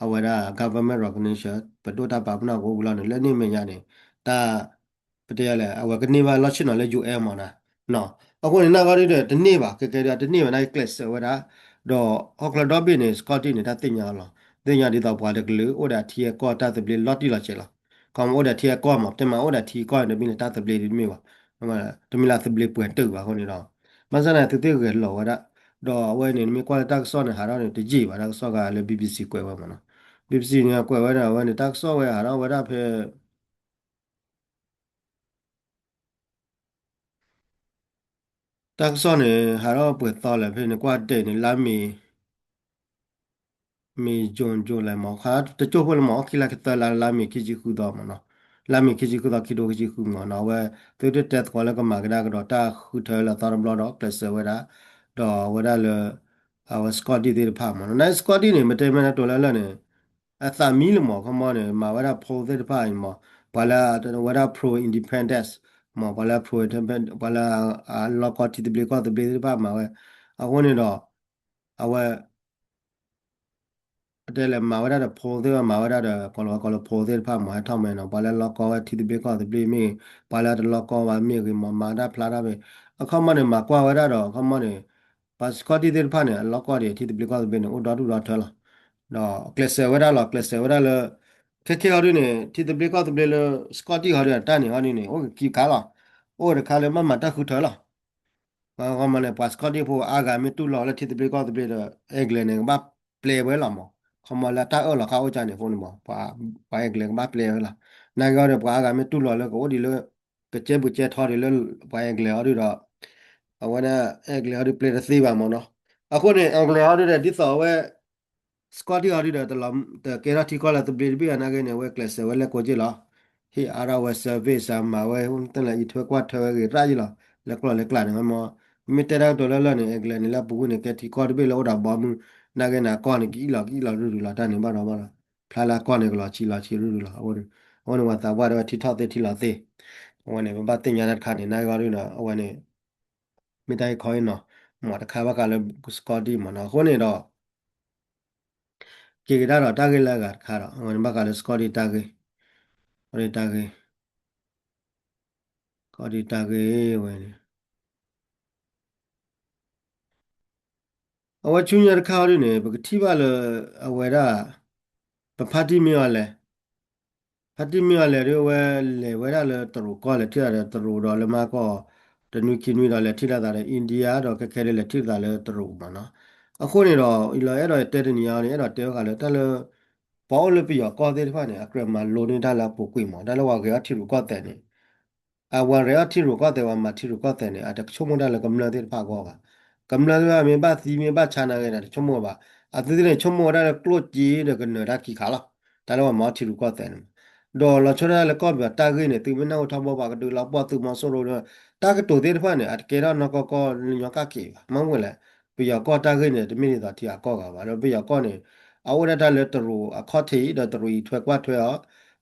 အဝဲဒၣ် government recognition ပဒိၣ်တၢ်ပာ်ပနီၣ်ကအိၣ်ဝံၤလီၤန့ၣ် လၢန့ၣ်အမဲာ်ညါန့ၣ် တၢ် ပတဲလဲၣ် အဝဲကန့ၢ်ဘၣ်လီၢ်ဆ့ၣ်နီၤလၢ UN မ့ၢ်နီၤ. အဃိန့ၣ် နာ်က့ဒ်ဒီး တန့ၢ်ဘၣ် ကဲကဲဒ်တန့ၢ်ဘၣ် နာ်က့ကျဲးစၢးဝဲဒၣ် ဒီးဟီၣ်ခိၣ်ချၢဒီဘ့ၣ်န့ၣ် Scottie န့ၣ် တၢ်သ့ၣ်ညါအီၤလီၤ. သ့ၣ်ညါဒ်သိးပှၤတကလုာ် အိၣ်ဒီးထံအကီၢ်တၢ်သဘျ့လီၤတံၢ်လီၤဆဲးလီၤ. ခီမီအိၣ်ဒီးထံအကီၢ်မး ပတဲမးအိၣ်ဒီးထံအကီၢ်န့ၣ် တမ့ၢ်လၢတၢ်သဘျ့ဒ်တမ့ၢ်ဘၣ် တမ့ၢ်လၢသဘျ့ပှဲၤတုာ်ဘၣ်အဃိန့ၣ်ဒီး ဘၣ်ဆၣ်န့ၣ် သုသ့ၣ်ဂဲၤလိာ်ဝဲဒၣ် ဒီးအဝဲန့ၣ် နမ့ၢ်ကွၢ်လၢတၢ်ကစီၣ်န့ၣ် ဟးထီၣ်န့ၣ် တယံာ်ဘၣ် တၢ်ကစီၣ်ဂၤလၢ BBC ကွဲးဝဲမ့ၢ်နီၤ. BBC န့ၣ် ကွဲးဝဲဒၣ် အဝဲန့ၣ် တၢ်ကစီၣ်ဝဲဟးထီၣ်ဝဲဒၣ်ဖဲ တၢ်ကစီၣ်န့ၣ် ဟးထီၣ်ပှဲၤသီလၢာ်ဖဲန့ၣ် ကွၢ်တဲာ်န့ၣ် လါမ့ၤ မ့ၤ June July မး တကၠိၢ်ဖိလၢမး အီၣ်ခံလါခံသၢလါ လါမ့ၤခံဆံဃုသီမ့ၢ်နီၤ, လါမ့ၤခံဆံဃုသီ ခံထိခံဆံဃုမ့ၢ်နီၤ, အဝဲ သုတတဲသကိးလၢကမၤကဒါကဒီးတၢ်ဃုထၢလၢသီတဘျီဒီး ကျဲးစၢးဝဲဒၣ်, ဒီးအဝဲဒၣ်လၢ အဝဲ Scottie သ့ၣ်တဖၣ်မ့ၢ်နီၤ, န Scottie န့ၣ် မ့ၢ်တဲမ့ၢ်နတိၤလၢလၢ်န့ၣ် အသးမံလၢမး ခီမီန့ၣ် မၤဝဲဒၣ် poll သ့ၣ်တဖၣ်အံၤမး, ပှၤလၢ ဝဲဒၣ် pro independence မး ပှၤလၢ pro ပှၤလၢ အလီၢ်ကီထံသဘျ့ကီၢ်သဘျ့သ့ၣ်တဖၣ်မၤဝဲ, အဃိန့ၣ်ဒီး အဝဲ ပတဲလဲၣ် မၤဝဲဒၣ်ဒီး poll သ့ၣ်တဖၣ် မၤဝဲဒၣ်ဒီး ကိးလီၤဝဲကိးလၢ poll သ့ၣ်တဖၣ်မၤဝဲထီၣ်မဲာ်နီၤ, ပှၤလၢလီၢ်ကီဝဲထံသဘျ့ကီၢ်သဘျ့မ့ၢ်ဂ့ၤ, ပှၤလၢတလီၢ်ကီဘၣ်မ့ၢ်ဂ့ၤမး မၤတၢ်ဖျါတၢ်ဖဲ, အခီမီန့ၣ် မၤကွၢ်ဝဲဒၣ်ဒီး အခီမီန့ၣ် ပှၤ Scottie သ့ၣ်တဖၣ်န့ၣ် အလီၢ်ကီဒံးထံသဘျ့ကီၢ်သဘျ့န့ၣ် အိၣ်ဒီဒူၣ်ဒီထၢလီၤ, ဒီးကျဲးစၢးဝဲဒၣ်လီၤ, ကျဲးစၢးဝဲဒၣ်လၢ ခဲခဲအီၤဒ်န့ၣ် ထံသဘျ့ကီၢ်သဘျ့လၢ Scottie ဟီဒ်န့ၣ် တၢ်န့ၣ်ဟီဒ်န့ၣ် အိၣ်ကခံခါလီၤ, အိၣ်တခါလၢဘၣ်မၤတၢ်ဃုထၢလီၤ ခီမီန့ၣ် ပှၤ Scottie ဖိအါဂၤမ့ၢ်တူၢ်လိာ်လၢထံသဘျ့ကီၢ်သဘျ့ဒီး England န့ၣ် ကဘၣ်ပျဲဝဲလီၤမး, ခီမီလၢတၢ်အၢၣ်လီၤဃာ်အိၣ်ကၢန့ၣ်အဃိန့ၣ်မး ပှၤ England ကဘၣ်ပျဲဝဲလီၤ, နာ်က့အီၤဒီး ပှၤအါဂၤမ့ၢ်တူၢ်လိာ်လၢကအိၣ်ဒံးလၢ ကကဲဘူးကဲထီဒံးလၢ ပှၤ England ဟီဒ်ဒီး အဝဲဒၣ် England ဟီဒ်ပျဲတသ့ဘၣ်မးနီၤ, အဃိန့ၣ် England ဟီဒ်ဒီး ဒ်သိးအဝဲ Scottie ဟီဒ်ဒီး တကဲထီၣ်ထံကီၢ်လၢသဘျ့တဘ့ၣ်အနာ်က့န့ၣ် အဝဲကျဲးစၢးဝဲလဲၤကိးက့ၢ်လီၤ, ဟ့ၣ်အါထီၣ်ဝဲ service မၤဝဲ တလၢအံးထွဲကွၢ်ထွဲဝဲဂ့ၤ ရၣ်ယံလီၤ, လၢကျီၢ်လၢကျးန့ၣ် မ့ၢ်တဲတၢ်ကတိၤလၢလၢ်န့ၣ် England န့ၣ် လၢအပူၤကွံာ်န့ၣ် ကဲထံကီၢ်တဘ့ၣ်လၢအိၣ်ဒီးဘီမုၢ်, နာ်က့န့ၣ် အကီၢ်န့ၣ် ကအံၣ်လီၤကအံၣ်လီၤရုၢ်ရုၢ်လီၤ တၢ်န့ၣ်ဘၣ်ဒီးဘၣ်လီၤ, ဖျါလၢအကီၢ်န့ၣ်ကလီၤဆံးလီၤဆံးရုၢ်ရုၢ်လီၤ, အဃိန့ၣ် အဃိန့ၣ် ပှၤသးပှၢ်တဲဝဲထံထီၣ်သ့ထံလီၤသ့, အဝဲန့ၣ် ပဘၣ်သ့ၣ်ညါတၢ်တခါန့ၣ် နာ်က့အီၤဒ်န့ၣ် အဝဲန့ၣ် မ့ၢ်တၢ်ဟ့ၣ်ခီဟ့ၣ်နီၤ မးတခါဘၣ်ဃးလၢ Scottie မးနီၤ, အဃိန့ၣ်ဒီး က့ၤကဒါဒီးတၢ်ဂ့ၢ်လၢအဂၤတခါဒီး အဝဲန့ၣ်ဘၣ်ဃးလၢ Scottie တၢ်ဂ့ၢ်, Scottie တၢ်ဂ့ၢ်, Scottie တၢ်ဂ့ၢ်ဝဲန့ၣ် အဝဲဆူညါတခါအီၤဒ်န့ၣ် ပကထံၣ်ဘၣ်လၢ အဝဲဒၣ် ပဖါတံၢ်မ့ၢ်အီၤလဲၣ်, ဖါတံၢ်မ့ၢ်အီၤလဲၣ်ဒ်အဝဲလဲၤဝဲဒၣ်လၢတရူးကီၢ် လဲၤထံၣ်သးဒီးတရူးဒီးလၢမၤကီၢ် တနွံခံနွံဒီးလဲၤထံၣ်လိာ်သးဒီး India ဒီးခဲခဲဒ်လဲၤထံၣ်လိာ်သးလၢတရူးမးနီၤ, အဃိန့ၣ်ဒီး လီၤအဲၣ်ဒိးတဲတနံၤအံၤန့ၣ် အဲၣ်ဒိးတဲဝဲဃာ်လၢတၢ်လၢ ပှၤအိၣ်လၢပယီၤကီၢ်သ့ၣ်တဖၣ်န့ၣ် အကြၢးမၤလိန့ၢ်တၢ်လၢအပူၤကွံာ်မး တၢ်လၢပှၤဂဲၤထီၣ်ထံရူၢ်ကီၢ်သဲးန့ၣ် အဝဲရဲၣ်အီၣ်ထံရူၢ်ကီၢ်သဲး ပှၤမၤထံရူၢ်ကီၢ်သဲးန့ၣ် အတဆိကမိၣ်တၢ်လၢကမျၢၢ်သ့ၣ်တဖၣ်အဂီၢ်ဘၣ်. ကမျၢၢ်သ့ၣ်တဖၣ်မ့ၢ်ဘၣ်သံမ့ၢ်ဘၣ်ဆါနာ်ဂ့ၤန့ၣ် တဆိကမိၣ်ဘၣ်. အသုသ့ၣ်န့ၣ်ဆိကမိၣ်ဝဲဒၣ်လၢကျိၣ်စ့ဒီးကနၢၤတၢ်ခံခါလီၤ. တၢ်လၢပှၤမၤအီၣ်ထံရူၢ်ကီၢ်သဲးန့ၣ် ဒီးလီၤဆီဒၣ်တၢ်လၢကီၢ်ပယီၤတၢ်ဂ့ၢ်န့ၣ် သုမ့ၢ်နၢ်ဟူထီဘိပှၤကဒုးလီၤပှီၢ်သုးမီၤစိရိၤဒီး တၢ်ကတိၤသ့ၣ်တဖၣ်န့ၣ် အတကဲထီၣ်နီၢ်ကီၢ်ကီၢ်လၢညီကၣ်က့ၤဘၣ်. မ့ၢ်ဝဲလဲၣ်, ပယီၤကီၢ်တၢ်ဂ့ၢ်န့ၣ် တမ့ၢ်ဒ်သိးထံဂၤကီၢ်ဂၤဘၣ်. ဒီးပယီၤကီၢ်န့ၣ် အအိၣ်ဒၣ်တၢ်လၢတရူးအခီၣ်ထံး ဒီးတရူးအံးထွဲကွၢ်ထွဲအီၤ,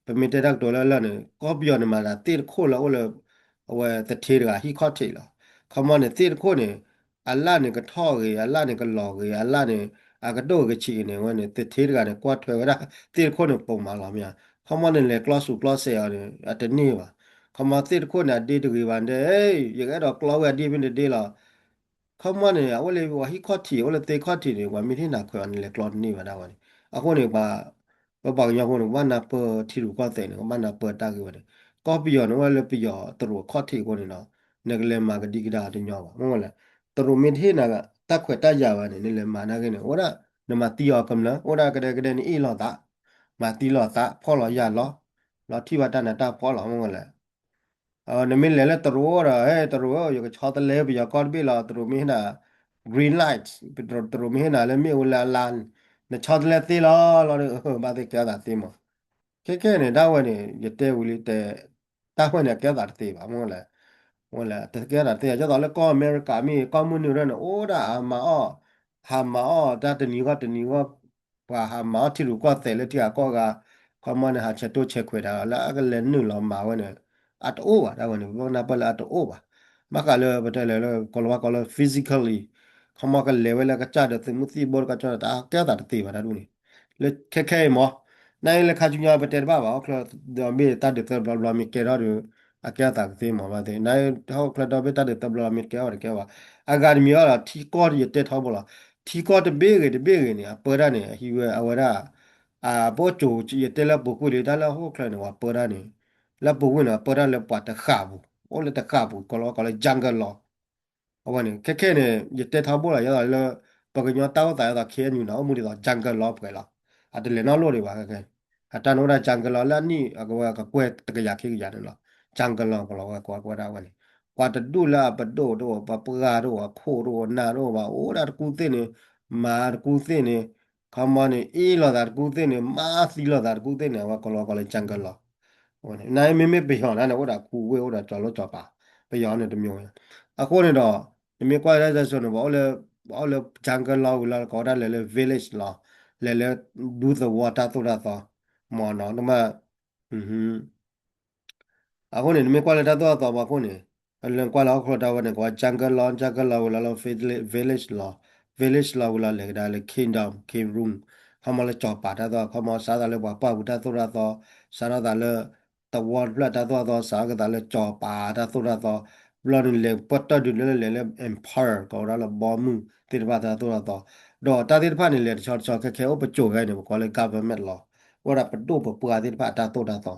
ပမ့ၢ်တဲတၢ်ကတိၤလၢလၢ်န့ၣ် ကီၢ်ပယီၤန့ၣ်မၤသးသ့ၣ်တခိၣ်လၢအအိၣ်လၢ အဝဲသထ့တဂၤဟံၣ်ခီၣ်ထံးလီၤ. ခီမီန့ၣ် သ့ၣ်တခိၣ်န့ၣ် အလၣ်န့ၣ်ကထီၣ်ဂ့ၤ, အလၣ်န့ၣ်ကလီၤဂ့ၤ, အလၣ်န့ၣ် အကဒိၣ်ဂ့ၤကဆံးဂ့ၤန့ၣ် အဝဲန့ၣ် သထ့တဂၤန့ၣ် ကွၢ်ထွဲဝဲဒၣ် သ့ၣ်တခိၣ်န့ၣ် ပိာ်မၤလီၤမ့ၢ်ဧါ. ခီမီန့ၣ် လဲၤကျီဆူၣ်ကျီစဲးအီၤန့ၣ် အတန့ၢ်ဘၣ်. ခီမီသ့ၣ်တခိၣ်န့ၣ် အဒ့တဂ့ၤဘၣ်ဒဲး, ယကအဲၣ်ဒိးကျီဝဲအဒ့မ့ၢ်တဒ့လီၤ. ခီမီန့ၣ် အအိၣ်လၢပှၤဟံၣ်ခီၣ်ထံး အိၣ်လၢသ့ၣ်ခီၣ်ထံးန့ၣ် ပှၤမ့ၢ်ထံၣ်နၤခွဲးအီၤန့ၣ် လဲၤကျီတန့ၢ်ဘၣ်ဒၣ်ဝဲန့ၣ်. အဃိန့ၣ် ပှၤ ပပှၤကညီဖိန့ၣ် ကဘၣ်နၢ်ပၢၢ်ထံရူၢ်ကီၢ်သဲးန့ၣ် ကဘၣ်နၢ်ပၢၢ်တၢ်ဂ့ၢ်ဝဲန့ၣ်, ကီၢ်ပယီၤန့ၣ် အိၣ်ဝဲလၢပယီၤတရူးအခီၣ်ထံးအဃိန့ၣ်ဒီး နကလဲၤမၤကဒံကဒါတညီဘၣ်. မ့ၢ်ဝဲလဲၣ်, တရူးမ့ၢ်တဟ့ၣ်နၤတၢ်ခွဲးတၢ်ယာ်ဝဲန့ၣ် နလဲၤမၤနာ်က့န့ၣ် အိၣ်ဒၣ် နမၤသံအီၤကမျၢၢ် အိၣ်ဒၣ်ကဒဲကဒဲနအ့ၣ်လိာ်သး, မၤသံလိာ်သး ဖီၣ်လီၤယာ်လီၤ, လီၤထံၣ်ဘၣ်တၢ်နးတၢ်ဖှီၣ်လီၤ. မ့ၢ်ဝဲလဲၣ် နမ့ၢ်လဲၤလၢတရူးဒီး ဟဲတရူးဧၢ ယကဆီတလဲပယီၤကီၢ်တဘ့ၣ်လီၤ. တရူးမ့ၢ်ဟ့ၣ်နၤ green light, တရူးမ့ၢ်ဟ့ၣ်နၤလၢမ့ၣ်အူလၢအလါ, နဆီတလဲသ့လီၤလီၤဒီး ဘၣ်သ့ၣ်ကဲထီၣ်သးသ့မး. ခဲခဲန့ၣ် ဒၣ်ဝဲန့ၣ် ယတဲဝံၤလံတဲ, တၢ်ဝဲန့ၣ် အကဲထီၣ်သးတသ့ဘၣ် မ့ၢ်ဝဲလဲၣ်, ဝဲလဲၣ်တကဲထီၣ်သးတသ့ ဒ်သိးလၢကီၢ်အမဲရကၤမ့ၢ်ဂ့ၤ ကီၢ်မုၢ်နုာ်ရဲၣ်န့ၣ် အိၣ်ဒၣ်ဟးမၤအီၣ်, ဟးမၤအီၣ်တၢ်တနံၤဂီၢ်တနံၤဂီၢ် ပှၤဟးမၤအီၣ်ထံရူၢ်ကီၢ်သဲးလၢထံဂၤကီၢ်ဂၤ, ခီမီန့ၣ် ဟးဆဲးတိၢ်ဆဲးခွဲးတၢ်လၢအကလဲၤနုာ်လီၤမၤဝဲန့ၣ် အတအိၣ်ဘၣ် ဒၣ်ဝဲန့ၣ် ပနၢ်ပၢၢ်လၢအတအိၣ်ဘၣ်. ဘၣ်ဃးလၢပတဲလဲၣ်လၢ ကီၤလၤဝါကိးလၢ physically ခီမီကလဲၤဝဲလၢကစၢ်ဒီးသုးမုၢ်သံၣ်ဘိတကီၢ်ကီၢ်န့ၣ် တၢ်ကဲထီၣ်သးတသ့ဘၣ်တၢ်ဒ်န့ၣ်, လၢခဲခဲအံၤမး, နာ်အံၤလၢခါဆူညါပတဲတဘၣ်ဘၣ် ဟီၣ်ခိၣ်ဒီဘ့ၣ်တၢ်ဒုးသၢဘျီဘျီမ့ၢ်ကဲထီၣ်ဒီး အကဲထီၣ်သးကသ့မးဘၣ်သ့ၣ် နာ်အံၤဟီၣ်ခိၣ်ဒီဘ့ၣ်တၢ်ဒုးသၢဘျီဘျီမ့ၢ်ကဲထီၣ်တကဲဘၣ်. အဂၤတမံၤအီၤဒီး ထံကီၢ်ယတဲထီဘိလီၤ. ထံကီၢ်တဘ့ၣ်ဂ့ၤတဘ့ၣ်ဂ့ၤန့ၣ် အပၢတၢ်န့ၣ် အဟံးဝဲအဝဲဒၣ် အပအိၣ်ကၠိ ယတဲလၢပူၤကွံာ်လံ တၢ်လၢဟီၣ်ခိၣ်ချၢန့ၣ် ပှၤပၢတၢ်န့ၣ် လၢပူၤကွံာ်န့ၣ် ပၢတၢ်လၢပှၤတဃၣ်ပူၤ အိၣ်လၢတဃၣ်ပူၤ ကီၤလၤဝါကိးလၢ jungle law အဝဲန့ၣ် ခဲခဲန့ၣ် ယတဲထီဘိလီၤ ယသးလၢ ပှၤကညီတၢ်အိၣ်သးယသး K N U န့ၣ် အိၣ်မူဒ်သိး jungle law ပှဲၤလီၤ. အတလဲၤနီတလီၢ်ဒံးဘၣ်ခဲခဲ, အတၢ်န့ၣ်အိၣ်ဒၣ် jungle law လၢအနံၣ်အကဝဲကကွဲၢ်တကယၤခံကယၤန့ၣ်လီၤ. jungle law ကီၤလၤဝါကိးဝဲဒၣ်ဝဲန့ၣ် ပှၤတဒူၣ်လၢအပဒိၣ်တအိၣ် ပှၤပှၢ်တအိၣ် အခိၣ်တအိၣ် နးတအိၣ်ဘၣ် အိၣ်ဒၣ်တကူသ့ၣ်န့ၣ် မၤတကူသ့ၣ်န့ၣ် ခီမီန့ၣ် အ့ၣ်လိာ်သးတကူသ့ၣ်န့ၣ် မၤသံလိာ်သးတကူသ့ၣ်န့ၣ် အဝဲကီၤလၤဝါကိးလၢ jungle law နာ်အံၤမ့မ့ၢ်ပယီၤန့ၣ် အိၣ်ဒီးခူဝ့ၢ် အိၣ်ဒီးကၠီၤလိကၠီၤပၤ ပယီၤန့ၣ်တမံၤဝဲ. အဃိန့ၣ်ဒီး နမ့ၢ်ကွၢ်လၢတၢ်စိၤန့ၣ် ပှၤအိၣ်လၢ jungle law ဝံၤလီၤ ကိးဝဲဒၣ်လဲၤလၢ village law လဲၤလၢ ဒူသဝီတၢ်သိၣ်တၢ်သီ မ့ၢ်နီၤ နမ့ၢ် အဃိန့ၣ် နမ့ၢ်ကွၢ်လၢတၢ်သိၣ်တၢ်သီပှၤအဃိန့ၣ် လၢနကွၢ်လၢဟီၣ်ခိၣ်တၢ်ဝဲန့ၣ် ကိးဝဲ jungle law jungle law ဝံၤလီၤလၢ village law village law ဝံၤလီၤလဲၤကဒါလၢ kingdom king rule ခီမီလၢကၠီၤပၤတၢ်သိၣ် ခီမီစးထီၣ်သးလၢပှၤပှၢ်ပူၤတၢ်သိၣ်တၢ်သီ စးထီၣ်သးလၢ သဝီတဖျၢၣ်တၢ်သိၣ်တၢ်သီ စးထီၣ်ကသးလၢကၠီၤပၤတၢ်သိၣ်တၢ်သီ ဘျီန့ၣ်လဲၤပၢၢ်တၢၢ်ဒုးလၢလဲၤလၢ empire ကိးဝဲဒၣ်လၢဘီမုၢ်သ့ၣ်တဖၣ်တၢ်သိၣ်တၢ်သီ ဒီးတၢ်သ့ၣ်တဖၣ်န့ၣ် လဲၤတဆီတဆီခဲခဲအိၣ်ပစိၤခဲအံၤန့ၣ် ပကိးလၢ government law အိၣ်ဒၣ်ပဒိၣ်ပပှၢ်သ့ၣ်တဖၣ်အတၢ်သိၣ်တၢ်သီ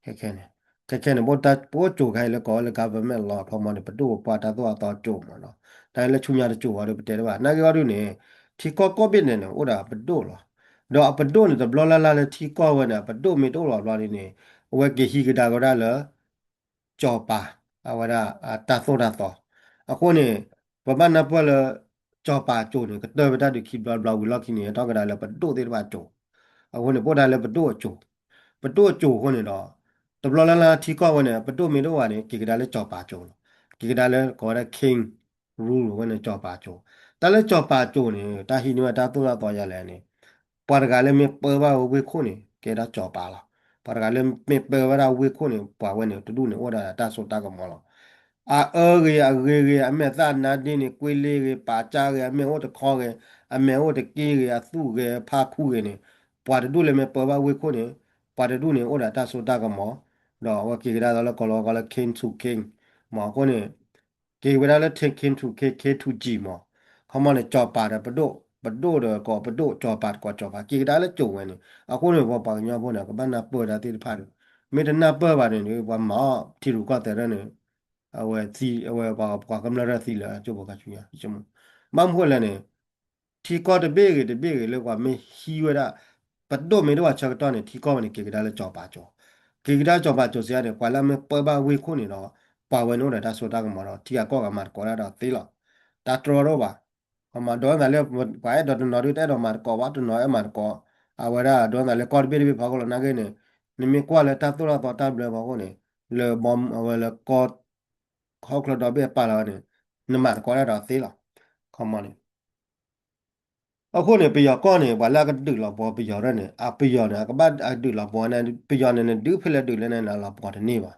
ခဲခဲန့ၣ် ခဲခဲန့ၣ် ပအိၣ်ကၠိၤခဲအံၤလၢကိးဝဲလၢ government law ဖီမီန့ၣ် ပဒိၣ်ပပှၢ်တၢ်သိၣ်တၢ်သီကၠိၤမ့ၢ်နီၤ တၢ်လၢဆူညါတကၠိၤဝဲဒီးပတဲတဘၣ် နာ်က့အီၤဒုးန့ၣ် ထံကီၢ်ကိးဘ့ၣ်န့ၣ်န့ၣ် အိၣ်ဒီးပဒိၣ်လီၤ. ဒီးအပဒိၣ်န့ၣ် တဘျီလၢ်လၢ်လၢထံကီၢ်ဝဲန့ၣ် အပဒိၣ်မ့ၢ်တအိၣ်လီၤဘျီန့ၣ် အဝဲက့ၤဟံးကဒါက့ၤဝဲဒၣ်လၢ ကၠီၤပၤ အဝဲဒၣ်တၢ်သိၣ်တၢ်သီ အဃိန့ၣ် ပဘၣ်နၢ်ပၢၢ်လၢ ကၠီၤပၤကၠိၤန့ၣ် ကတၢၢ်ဝဲတၢ်ဒုးခံဘျီတဘျီဝံၤလီၢ်ခံန့ၣ် ထီၣ်ကဒါလၢပဒိၣ်သ့ၣ်တဖၣ်ကၠိၤ အဃိန့ၣ် ပအိၣ်ဒၣ်လၢပဒိၣ်အကၠိၤ ပဒိၣ်အကၠိၤအဃိန့ၣ်ဒီး တဘျီလၢ်လၢ်ထံကီၢ်ဝဲန့ၣ် ပဒိၣ်မ့ၢ်တအိၣ်ဘၣ်န့ၣ် က့ၤကဒါလၢကၠီၤပၤကၠိၤလီၤ. က့ၤကဒါလၢကိးဝဲဒၣ် king rule ဝဲန့ၣ် ကၠီၤပၤကၠိၤ တၢ်လၢကၠီၤပၤကၠိၤန့ၣ် တၢ်ဟံးန့ၢ်ဝဲတၢ်သိၣ်တၢ်သီယၤလဲၣ်န့ၣ် ပှၤတဂၤလၢမ့ၢ်ပၢဘၣ်ဝဲဝ့ၢ်ခိၣ်န့ၣ် ကဲဒၣ်ကၠီၤပၤလီၤ. ပှၤတဂၤလၢမ့ၢ်ပၢဝဲဒၣ်ဝ့ၢ်ခိၣ်န့ၣ် ပှၤဝဲန့ၣ်တဒူၣ်န့ၣ် အိၣ်ဒၣ်တၢ်စိတၢ်ကမီၤလီၤ. အအၢဂ့ၤ အဂ့ၤဂ့ၤ အမဲာ်သၣ်နါဒ့န့ၣ် ကွ့လ့ဂ့ၤ ပာ်ကၢ်ဂ့ၤ အမဲာ်အိၣ်တခီဂ့ၤ အမဲာ်အိၣ်တက့ဂ့ၤ အသူၣ်ဂ့ၤ အဖါခူဂ့ၤန့ၣ် ပှၤတဒူၣ်လၢမ့ၢ်ပၢဘၣ်ဝ့ၢ်ခိၣ်န့ၣ် ပှၤတဒူၣ်န့ၣ် အိၣ်ဒီးတၢ်စိတၢ်ကမီၤ ဒီးအဝဲက့ၤကဒါသိးလၢကိးလီၤဝဲကိးလၢ king to king မ့ၢ်အဃိန့ၣ် က့ၤဝဲဒၣ်လၢ king to king, king to king မ့ၢ် ခီမီန့ၣ် ကၠီၤပၤဒီးပဒိၣ်, ပဒိၣ်ဒီးကိးပဒိၣ်, ကၠီၤပၤတကိးကၠီၤပၤ က့ၤကဒါလၢကၠိၤဝဲန့ၣ် အဃိန့ၣ် ပပှၤကညီဖိန့ၣ် ကဘၣ်နၢ်ပၢၢ်တၢ်သ့ၣ်တဖၣ်ဒီး မ့ၢ်တနၢ်ပၢၢ်ဘၣ်န့ၣ် ပှၤမၤအီၣ်ထံရူၢ်ကီၢ်သဲးဒၣ်န့ၣ် အဝဲသံ, အဝဲပှၤကမျၢၢ်ဒၣ်သံလၢအကၠိဖိခါဆူညါ, ဘၣ်မနုၤလဲၣ်န့ၣ် ထံကီၢ်တဘ့ၣ်ဂ့ၤတဘ့ၣ်ဂ့ၤလၢပှၤမ့ၢ်ဟံးဝဲဒၣ် ပဒိၣ်မ့ၢ်တအိၣ်ဘၣ်ဆၢကတီၢ်န့ၣ် ထံကီၢ်ဝဲန့ၣ် က့ၤကဒါလၢကၠီၤပၤကၠိၤ, က့ၤကဒါကၠီၤပၤကၠိၤစံးန့ၣ် ပှၤလၢအမ့ၢ်ပၢဘၣ်ဝ့ၢ်ခိၣ်န့ၣ်ဒီး ပှၤဝဲန့ၣ်အိၣ်ဒီးတၢ်စိတၢ်ကမီၤဒီး ထံဂၤကီၢ်ဂၤမၤသကိးတၢ်ဒီးသ့လီၤ, တၢ်တြီတအိၣ်ဘၣ် ဒ်သိးလၢ ပှၤအဲၣ်ဒိးတနီၤဒုးတအဲၣ်ဒိးမၤသကိးဘၣ်, တနီၤအဲၣ်မၤသကိး, အဝဲဒၣ်ဒ်သိးလၢကီၢ်တဘ့ၣ်တဘ့ၣ်ဖီခိၣ်လီၤ နာ်က့န့ၣ်, နမ့ၢ်ကွၢ်လၢတၢ်သိၣ်တၢ်သီတၢ်ဘျၢဘီအဃိန့ၣ် လၢဘီအဝဲလၢကီၢ် ဟီၣ်ချၢဒီဘ့ၣ်အပာ်လီၤန့ၣ် နမၤသကိးတၢ်ဒီးသ့လီၤ. ခီမီန့ၣ် အဃိန့ၣ် ပယီၤကီၢ်န့ၣ် ပှၤလၢအကဒုးလီၤပှီၤပယီၤဒၣ်န့ၣ် အပယီၤန့ၣ် အကဘၣ်အဒုးလီၤပှီၤန့ၣ် ပယီၤန့ၣ် နဒုးဖဲလဲၣ်ဒုးလဲၣ်န့ၣ် နလီၤပှီၤတန့ၢ်ဘၣ်.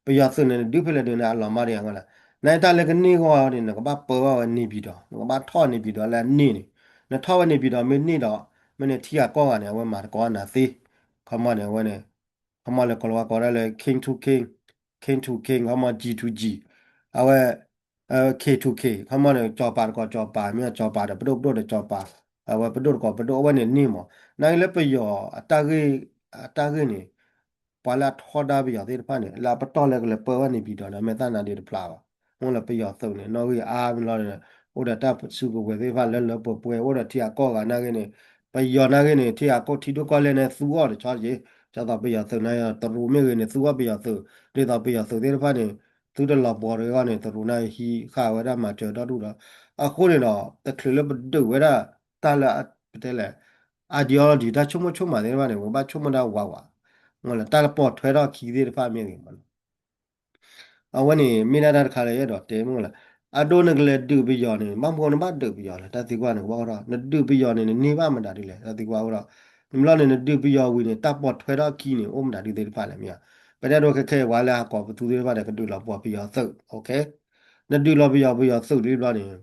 ပယီၤသုးန့ၣ် နဒုးဖဲလဲၣ်ဒုးန့ၣ်အလီၤမၢ်ဒံးအဝဲလၢ နတၢ်လၢကန့ၢ်ဂီၢ်န့ၣ် နကဘၣ်ပၢဘၣ်ဝဲန့ၣ်ပံၤဒီး နကဘၣ်ထီၣ်န့ၣ်ပံၤဒီးလၢအန့ၢ်န့ၣ် နထီၣ်ဝဲန့ၣ်ပံၤဒီးမ့ၢ်န့ၢ်ဒီး မ့ၢ်န့ၣ်ထံဂၤကီၢ်ဂၤန့ၣ် အဝဲမၤသကိးနၤသ့ ခီမီန့ၣ် အဝဲန့ၣ် ခီမီလၢကီၢ်လီၤဝါကိးဒၣ်လၢ king to king, king to king ခီမီ G to G အဝဲ K to K ခီမီန့ၣ် ကၠီၤပၤတကိးကၠီၤပၤ မ့ၢ်ကၠီၤပၤဒီး ပဒိၣ်ပဒိၣ်ဒီးကၠီၤပၤ အဝဲပဒိၣ်တကိးပဒိၣ် အဝဲန့ၣ်န့ၢ်မး နာ်က့လၢပယီၤအတၢ်ဂ့ၢ် အတၢ်ဂ့ၢ်န့ၣ် ပှၤလၢအထီဒါပယီၤသ့ၣ်တဖၣ်န့ၣ် လၢအပတီၢ်လၢကလဲၤပၢဝဲန့ၣ်ပံၤဒီး မ့ၢ်သၣ်နၤဒ့တဖျါဘၣ်. မ့ၢ်လၢပယီၤသုးန့ၣ် နီၣ်ဂံၢ်အါမးလီၤန့ၣ် အိၣ်ဒီးတၢ်စုကဝဲၤသ့ၣ်တဖၣ်လၢလၢပှဲၤပှဲၤ အိၣ်ဒီးထံဂၤကီၢ်ဂၤနာ်က့န့ၣ် ပယီၤနာ်က့န့ၣ် ထံဂၤကီၢ်ထံဒိၣ်ကီၢ်လဲၢ်န့ၣ် သူအီၤတဆီတက့ၢ် ဒ်သိးပယီၤသုးန့ၣ် တရူးမ့ၢ်ဂ့ၤန့ၣ် သူအီၤပယီၤသုး ဒ်သိးပယီၤသုးသ့ၣ်တဖၣ်န့ၣ် သုတလီၤပှီၤတဂ့ၤအဂီၢ်န့ၣ် တရူးန့ၣ်ဟံးဃာ်ဝဲဒၣ်မၤစၢၤဒီဒူၣ်ဒီး အဃိန့ၣ်ဒီး တချုးလၢပဒုးဝဲဒၣ် တၢ်လၢ ပတဲလဲၣ် ideology တၢ်ဆိကမိၣ်ဆိကမးသ့ၣ်တဖၣ်န့ၣ် ပကဘၣ်ဆိကမိၣ်ဒၣ်ဝးဝး မ့ၢ်လၢတၢ်လၢပိာ်ထွဲထီၣ်ခံသ့ၣ်တဖၣ်မ့ၢ်ဂ့ၤမး အဝဲန့ၣ် မ့ၢ်ဒၣ်တၢ်တခါလၢယအဲၣ်ဒိးတဲမ့ၢ်လၢ အဒိနကလဲၤဒုးပယီၤန့ၣ် ဘၣ်မနုၤနဘၣ်ဒုးပယီၤလဲၣ် တၢ်သံကွၢ်န့ၣ် ကဘၣ်အိၣ်ထီၣ် နဒုးပယီၤန့ၣ် နန့ၢ်ဘၣ်မတၤဒ်လဲၣ် တၢ်သံကွၢ်အိၣ်ထီၣ် နဘျီန့ၣ် နဒုးပယီၤဝံၤန့ၣ် တၢ်ပိာ်ထွဲထီၣ်ခံန့ၣ် အိၣ်မတၤဒ်သ့ၣ်တဖၣ်လဲၣ်မ့ၢ်ဧါ. ပတဲဒိခဲခဲအံၤ ပှၤလၢဟးကိးပသူသ့ၣ်တဖၣ်န့ၣ် ကဒုးလီၤပှီၤပယီၤသုး နဒုးလီၤပယီၤ ပယီၤသုးဒ်ဘျီန့ၣ်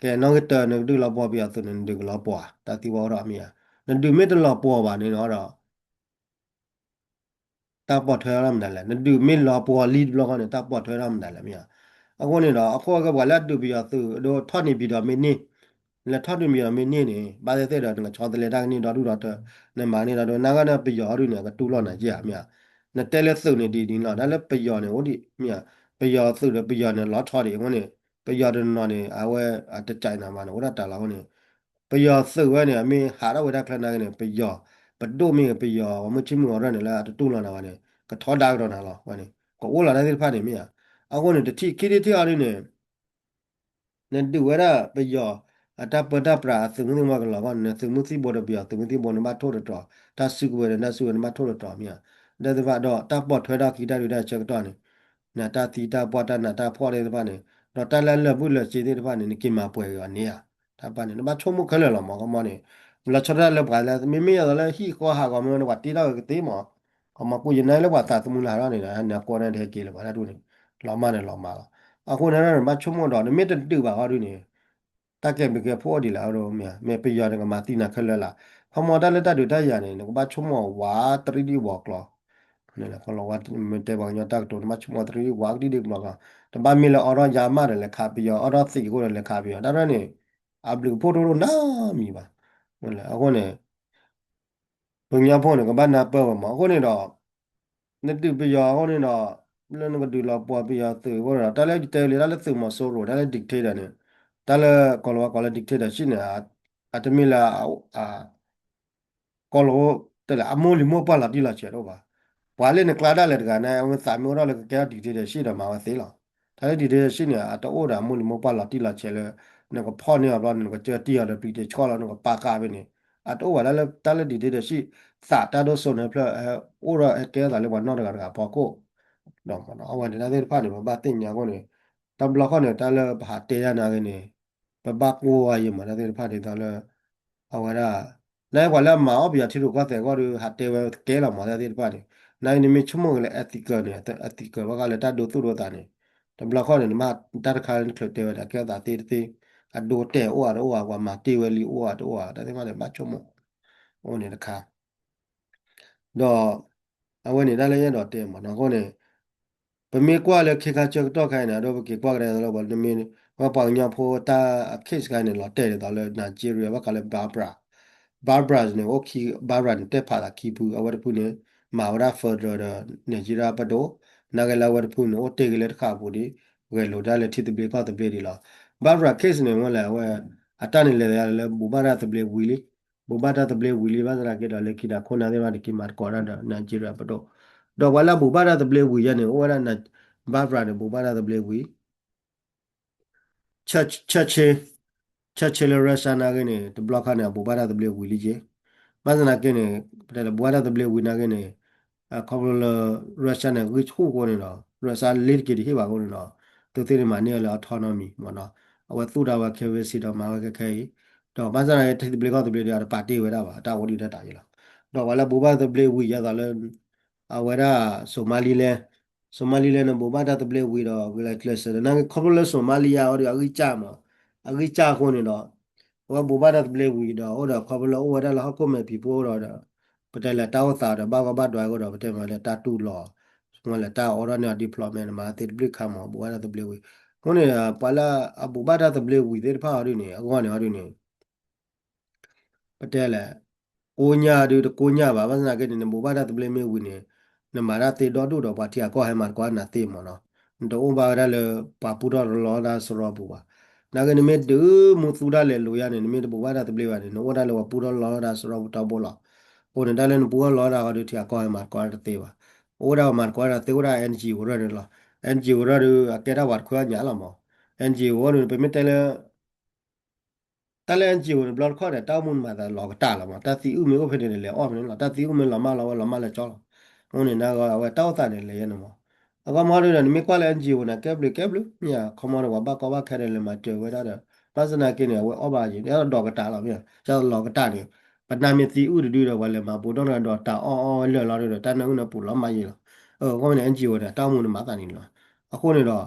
ကဲနီၣ်ဂံၢ်တၢ နကဒုးလီၤပှီၤပယီၤသုးန့ၣ် နဒုးကလီၤပှီၤ တၢ်သံကွၢ်အိၣ်ထီၣ်မ့ၢ်ဧါ. နဒုးမ့ၢ်တလီၤပှီၤဘၣ်န့ၣ်ဒီး တၢ်ပိာ်ထွဲထီၣ်မတၤလဲၣ် နဒုးမ့ၢ်လီၤပှီၤလံတဘျီဃီန့ၣ် တၢ်ပိာ်ထွဲထီၣ်မတၤလဲၣ်မ့ၢ်ဧါ. အဃိန့ၣ်ဒီး အဃိကဲပှၤလၢအဒုးပယီၤသုး ဒိထီၣ်န့ၢ်ပံၤဒီးမ့ၢ်န့ၢ် လဲၤထီၣ်န့ၢ်ပံၤဒီးမ့ၢ်န့ၢ်န့ၣ် ဘၣ်သ့ၣ်သ့ၣ်ဒီး နကဆီတလဲတၢ်ကန့ၢ်ဒီဒူၣ်ဒီထၢ နမၤန့ၢ်ဒီဒူၣ် နာ်က့န့ၣ် ပယီၤအီၤဒုးန့ၣ် အကတူၢ်လိာ်နၤက့ဧါမ့ၢ်ဧါ. နတဲလၢသုးန့ၣ်ဒ်န့ၣ်လီၤ တၢ်လၢပယီၤန့ၣ်အိၣ်ဒံးမ့ၢ်ဧါ. ပယီၤသုးဒီးပယီၤန့ၣ်လီၤဆီဒံးအဃိန့ၣ် ပယီၤတနီၤန့ၣ် အဝဲအတကးနၤမးန့ၣ် အိၣ်ဒၣ်တၢ်လီၤအဃိန့ၣ် ပယီၤသုးဝဲန့ၣ် အမ့ၢ်ဟးထီၣ်ဝဲဒၣ်ချၢနာ်က့န့ၣ် ပယီၤ ပဒိၣ်မ့ၢ်ဂ့ၤ ပယီၤ ပှၤမုၢ်ဆ့ၣ်မုၢ်ဂီၤရဲၣ်န့ၣ် လၢအတတူၢ်လိာ်နၤဘၣ်န့ၣ် ကထီဒါကဒီးနၤလီၤ ဝဲန့ၣ် ကအိၣ်လီၤတၢ်သ့ၣ်တဖၣ်န့ၣ်မ့ၢ်ဧါ. အဃိန့ၣ် တထံၣ်ခံထံၣ်ထံၣ်အီၤဒ်န့ၣ် နဒုးဝဲဒၣ်ပယီၤ အတၢ်ပၢတၢ်ပြးအသုးမုၢ်သံၣ်ဘိကလီၤဂီၢ်န့ၣ် နသုးမုၢ်သံၣ်ဘိဒီးပယီၤသုးမုၢ်သံၣ်ဘိန့ၣ် ဘၣ်ထိၣ်တတြီၤ တၢ်စုကဝဲၤဒီးတၢ်စုကဝဲၤန့ၣ် ဘၣ်ထိၣ်တတြီၤမ့ၢ်ဧါ. ဒီးသ့ၣ်တဖၣ်ဒီး တၢ်ပိာ်ထွဲထီၣ်ခံတၢ်ဒုးတၢ်ဆၢကတီၢ်န့ၣ် နတၢ်သံတၢ်ပှၢ်တၢ်နးတၢ်ဖှီၣ်သ့ၣ်တဖၣ်န့ၣ် ဒီးတၢ်လၢလၢာ်ဘုၣ်လၢာ်စ့သ့ၣ်တဖၣ်န့ၣ် နက့ၤမၤပှဲၤက့ၤအီၤန့ၣ်ဧါ. တၢ်တဖၣ်န့ၣ် နဘၣ်ဆိကမိၣ်ခဲလၢာ်လီၤမး ကမီန့ၣ် လီၤဆီဒၣ်တၢ်လၢပှၤလၢ မ့မ့ၢ်ယသိးလၢဟံၣ်ဃီဟးဂီၤမ့ၢ်ဝဲန့ၣ် ပှၤတ့ထီၣ်က့ၤကသ့မး ကမီကူယနါလၢပှၤသးသမူလၢဟးထီၣ်န့ၣ်ဒီး နကွီန့ၣ်တဟဲက့ၤလၢၤဘၣ် တၢ်ဒ်န့ၣ် လီၤမၢ်န့ၣ်လီၤမၢ်လီၤ. အဃိန့ၣ် နဘၣ်ဆိကမိၣ်ဒီး နမ့ၢ်တဒုးဘၣ်ဃီဒ်န့ၣ် တၢ်ကဲဘျုးကဲဖှိၣ်အိၣ်ဒ်လဲၣ် မ့ၢ်ပယီၤန့ၣ် ကမၤသံနၤခဲလၢာ်လၢ် ခီမီတၢ်လၢတၢ်ဒုးတၢ်ယၤန့ၣ် နကဘၣ်ဆိကမိၣ်ဝးတရံးဒံးဝီၤကျီၤ မ့ၢ်တဲပှၤကညီတၢ်ကတိၤ နဘၣ်ဆိကမိၣ်တရံးဒံးဝီၤကဒံဒံးကျီၤကျီၤ တဘၣ်မ့ၢ်လၢအိးထီၣ်ယါမးဒီးလဲၤခးပယီၤ အိးထီၣ်သံးအဃိဒီးလဲၤခးပယီၤ တၢ်ရဲၣ်န့ၣ် အဘျုးကဖှိၣ်တအိၣ်နီတမံၤဘၣ်. အဃိန့ၣ် ပှၤကညီဖိန့ၣ် ကဘၣ်နၢ်ပၢၢ်ဝဲမး အဃိန့ၣ်ဒီး နဒုးပယီၤအဃိန့ၣ်ဒီး လၢနကဒုးလီၤပှီၤပယီၤသုးအဃိန့ၣ်ဒီး တၢ်လၢယတဲဝဲလံ တၢ်လၢသုးမီၤစိရိၤ တၢ်လၢ dictator န့ၣ် တၢ်လၢကီၢ်လီၤဝါကိးလၢ dictatorship န့ၣ် အတမ့ၢ်လၢ ကီၢ်လီၤ တဲလၢ အမိၢ်လံၤမိၢ်ပှၢ်လီၤတံၢ်လီၤဆဲးတအိၣ်ဘၣ်. ပှၤလၢနကျါဒၣ်လဲာ်တဂၤန့ၣ် အဝဲသးမ့ၢ်အိၣ်ထီၣ်လၢကကဲထီၣ် dictatorship ဒီးမၤဝဲသ့လီၤ. တၢ်လၢ dictatorship န့ၣ် အတအိၣ်ဒီးအမိၢ်လံၤမိၢ်ပှၢ်လီၤတံၢ်လီၤဆဲးလၢ နကဖီၣ်န့ၢ်အီၤဘျီန့ၣ် နကစၢတံၢ်အီၤဒီးပျံၤတဆှီလီၤ နကပာ်ဃာ်ဖဲန့ၣ် အတအိၣ်ဘၣ် တၢ်လၢ dictatorship သးတၢ်ဒိၣ်စိန့ၣ်ဖျၢၣ် အိၣ်ဒီးဟဲကဲထီၣ်သးလၢပှၤနီၢ်တဂၤတဂၤအဖီခိၣ် ဒီးအဝဲန့ၣ်တၢ်သ့ၣ်တဖၣ်န့ၣ် ပဘၣ်သ့ၣ်ညါအဃိန့ၣ် တဘျီဃီန့ၣ် တၢ်လၢပဟးတဲတၢ်နာ်က့န့ၣ် ပဘၣ်ကွၢ်ဝဲယံၤမး တၢ်သ့ၣ်တဖၣ်ဒ်သိးလၢ အဝဲဒၣ် နပှၤလၢအမၤအီၣ်ပယီၤထံရူၢ်ကီၢ်သဲးအဂီၢ်ဒီး ဟးတဲဝဲကဲလီၤမး တၢ်သ့ၣ်တဖၣ်န့ၣ် နမ့ၢ်ဆိကမိၣ်က့ၤလၢ ethical န့ၣ် ethical ဘၣ်ဃးလၢတၢ်ဒိသူၣ်ဒိသးန့ၣ် တဘျီဃီန့ၣ် နမ့ၢ်တၢ်တခါလၢနချုးတဲဝဲဒၣ်ကဲထီၣ်သးသ့တသ့ အဒိတဲာ်အိၣ်အတအိၣ်ဧါ ပှၤမၤတ့ၢ်ဝဲလံအိၣ်အတအိၣ်ဧါ တၢ်သ့ၣ်တဖၣ်န့ၣ် ဘၣ်ဆိကမိၣ် အိၣ်န့ၣ်တခါ ဒီး အဝဲန့ၣ်တၢ်လၢယအဲၣ်ဒိးတဲမးနီၤ အဃိန့ၣ် ပမ့ၢ်ကွၢ်လၢခ့ခါဆၢကတီၢ်ခါအံၤန့ၣ် အဒိပက့ၤကွၢ်ကဒါသိးလၢပှၤမ့ၢ် ဝဲပှၤကညီဖိတၢ်အ case ခါအံၤန့ၣ် လီၤတဲာ်ဒ်သိးလၢ Nigeria ဘၣ်ဃးလၢ Barbara Barbara န့ၣ် အိၣ်ခံ Barbara န့ၣ် တဲဖးသးခံဖု အဝဲတဖုန့ၣ် မၤဝဲဒၣ် federal ဒီး Nigeria ပဒိၣ် နာ်က့လၢအဝဲတဖုန့ၣ် အိၣ်တ့ၢ်က့ၤလၢတဃာ်ပူၤဒံး ဂဲၤလိာ်တၢ်လၢထံသဘျ့ကီၢ်သဘျ့ဒံးလီၤ. Barbara case န့ၣ် မ့ၢ်လဲၣ် အဝဲ အတၢ်န့ၣ်လဲၤလၢဘူးဘၣ်တၢ်သဘျ့ဝံၤလံ ဘူးဘၣ်တၢ်သဘျ့ဝံၤလံ ဘၣ်သနာ်က့ဒီး လၢခံဒီးခိၣ်နၢ်သ့ၣ်တဖၣ်န့ၣ် က့ၤမၤသကိးတၢ်ဒီး Nigeria ပဒိၣ် ဒီးပှၤလၢအဘူးဘၣ်တၢ်သဘျ့ဝံၤယဲန့ၣ် အိၣ်ဝဲဒၣ် Barbara န့ၣ် ဘူးဘၣ်တၢ်သဘျ့ဝံၤ ဆၢဆ့ ဆၢဆ့လၢ Russia နာ်က့န့ၣ် တဘျီခါန့ၣ် အဘူးဘၣ်တၢ်သဘျ့ဝံၤလံက့ ဘၣ်သနာ်က့န့ၣ် ပတဲလၢဘူးဘၣ်တၢ်သဘျ့ဝံၤနာ်က့န့ၣ် ခီဖျိလၢ Russia န့ၣ် ဂံၢ်ဆူၣ်အဃိန့ၣ်ဒီး Russia လ့တက့ၤတဟ့ၣ်ဘၣ်အဃိန့ၣ်ဒီး သုးသ့ၣ်န့ၣ်မၤန့ၢ်အီၤလၢ autonomy မ့ၢ်နီၤ. အဝဲသူၣ်တၢ်ဝဲ capacity ဒီးမၤဝဲခဲခဲအံၤ ဒီးဘၣ်ဆၣ်သနာ်က့ ထံသဘျ့ကီၢ်သဘျ့ဒီး အတပာ်တ့ၢ်ဝဲဒၣ်ဘၣ် အတၢ်အိၣ်ဒံးတၢ်တၢ်အံၤလီၤ. ဒီးပှၤလၢအဘူးဘၣ်သဘျ့ဝံၤယဲသိးလၢ အဝဲဒၣ် Somaliland, Somaliland န့ၣ် ဘူးဘၣ်တၢ်သဘျ့ဝံၤဒီး ဂလဲၤကျဲးစၢးဒီး နာ်က့ခီဖျိလၢ Somalia အီၤဒီး အဂံၢ်စၢ်မး, အဂံၢ်စၢ်အဃိန့ၣ်ဒီး အဝဲဘူးဘၣ်တၢ်သဘျ့ဝံၤဒီး အိၣ်ဒီးခီဖျိလၢအိၣ်ဝဲဒၣ်လၢဟီၣ်ခိၣ်မဲာ်ဖံးဖိဒီး ပတဲလဲၤတၢ်အိၣ်သးဒီးဘၣ်ဂီၢ်ဘၣ်ဒွးအဃိဒီး ပတဲမ့ၢ်လၢတၢ်တူၢ်လိာ် မ့ၢ်လဲၤတၢ်အိးထီၣ်န့ၢ်အီၤ deployment မး သ့ၣ်တဘျုးခါမး ဘူးဘၣ်တၢ်သဘျ့ဝံၤ. အဃိန့ၣ် ပှၤလၢအဘူးဘၣ်တၢ်သဘျ့ဝံၤသ့ၣ်တဖၣ်အီၤဒ်န့ၣ် အဂီၢ်န့ၣ်အီၤဒ်န့ၣ် ပတဲလဲၣ်, ကိညၢ်ဒုးတကိညၢ်ဘၣ်, ဘၣ်ဆၣ်သနာ်က့န့ၣ် နဘူးဘၣ်တၢ်သဘျ့မ့ၢ်ဝံၤန့ၣ် နမၤတၢ်သ့ဒီဒူၣ်ဒီးပှၤထံအကီၢ်ဟဲမၤသကိးနၤသ့မးနီၤ. နတအိၣ်ဘၣ်ဝဲဒၣ်လၢ ပှၤပူထီၣ်လီတၢ်စရီပူၤဘၣ်. နာ်က့နမ့ၢ်ဒုးမူသူတၢ်လဲၤလိၤယါန့ၣ် နမ့ၢ်တဘူးဘၣ်တၢ်သဘျ့ဘၣ်န့ၣ် နအိၣ်ဒၣ်လၢပှၤပူထီၣ်လီတၢ်စရီပူၤတီဘိလီၤ. အဃိန့ၣ် တၢ်လၢနပူထီၣ်လီတၢ်ဃီဒီး ထံအကီၢ်ဟဲမၤသကိးနၤတသ့ဘၣ်. အိၣ်ဒၣ်ပှၤမၤသကိးနၤသ့ အိၣ်ဒၣ် NGO ရၢၢ်န့ၣ်လီၤ. NGO ရၢၢ်ဒုး အကဲတၢ်ပှၤတခွဲးအညါလီၤမး. NGO ဒုး ပမ့ၢ်တဲလၢ တၢ်လၢ NGO န့ၣ်တဘျီတခီၣ်န့ၣ် တၢ်အိၣ်မူမၤသးလီၤကတၢ်လီၤမး, တၢ်သံအုၣ်မ့ၢ်အိၣ်ဖဲန့ၣ်န့ၣ် လဲၤအီၣ်ဖဲန့ၣ်လီၤ, တၢ်သံအုၣ်မ့ၢ်လီၤမၢ်လီၤဝဲလီၤမၢ်လၢကၠီလီၤ. အဃိန့ၣ် နဂီၢ်အဝဲတၢ်အိၣ်သးန့ၣ် လဲၤယဲန့ၣ်မး. အဂီၢ်မးဒုးဒီး နမ့ၢ်ကွၢ်လၢ NGO န့ၣ် ကဲဘျုးကဲဘျုး မ့ၢ်အခီမီဒီး ပှၤဘၣ်ကီဘၣ်ခဲဒီး လဲၤမၤစၢၤဝဲဒၣ်ဒီး ဘၣ်ဆၣ်သနာ်က့န့ၣ် အဝဲအီၣ်ဘၣ်ယံၤ ဒီးကတၢ်လီၤ မ့ၢ် လီၤကတၢ်န့ၣ် ပနၢ်မ့ၢ်သံအုၣ်တဒုဒီး ပှၤလဲၤမၤဘူးဒီးဒီးတၢ်အီၣ်အီၣ်ဝဲလၢာ်လီၤဒီး တၢ်နၢအုၣ်န့ၣ်ပူၤလီၤမၢ်ယံၤလီၤ. အဃိန့ၣ် NGO န့ၣ် တၢ်အိၣ်မူန့ၣ်မၤသးန့ၣ်လီၤ. အဃိန့ၣ်ဒီး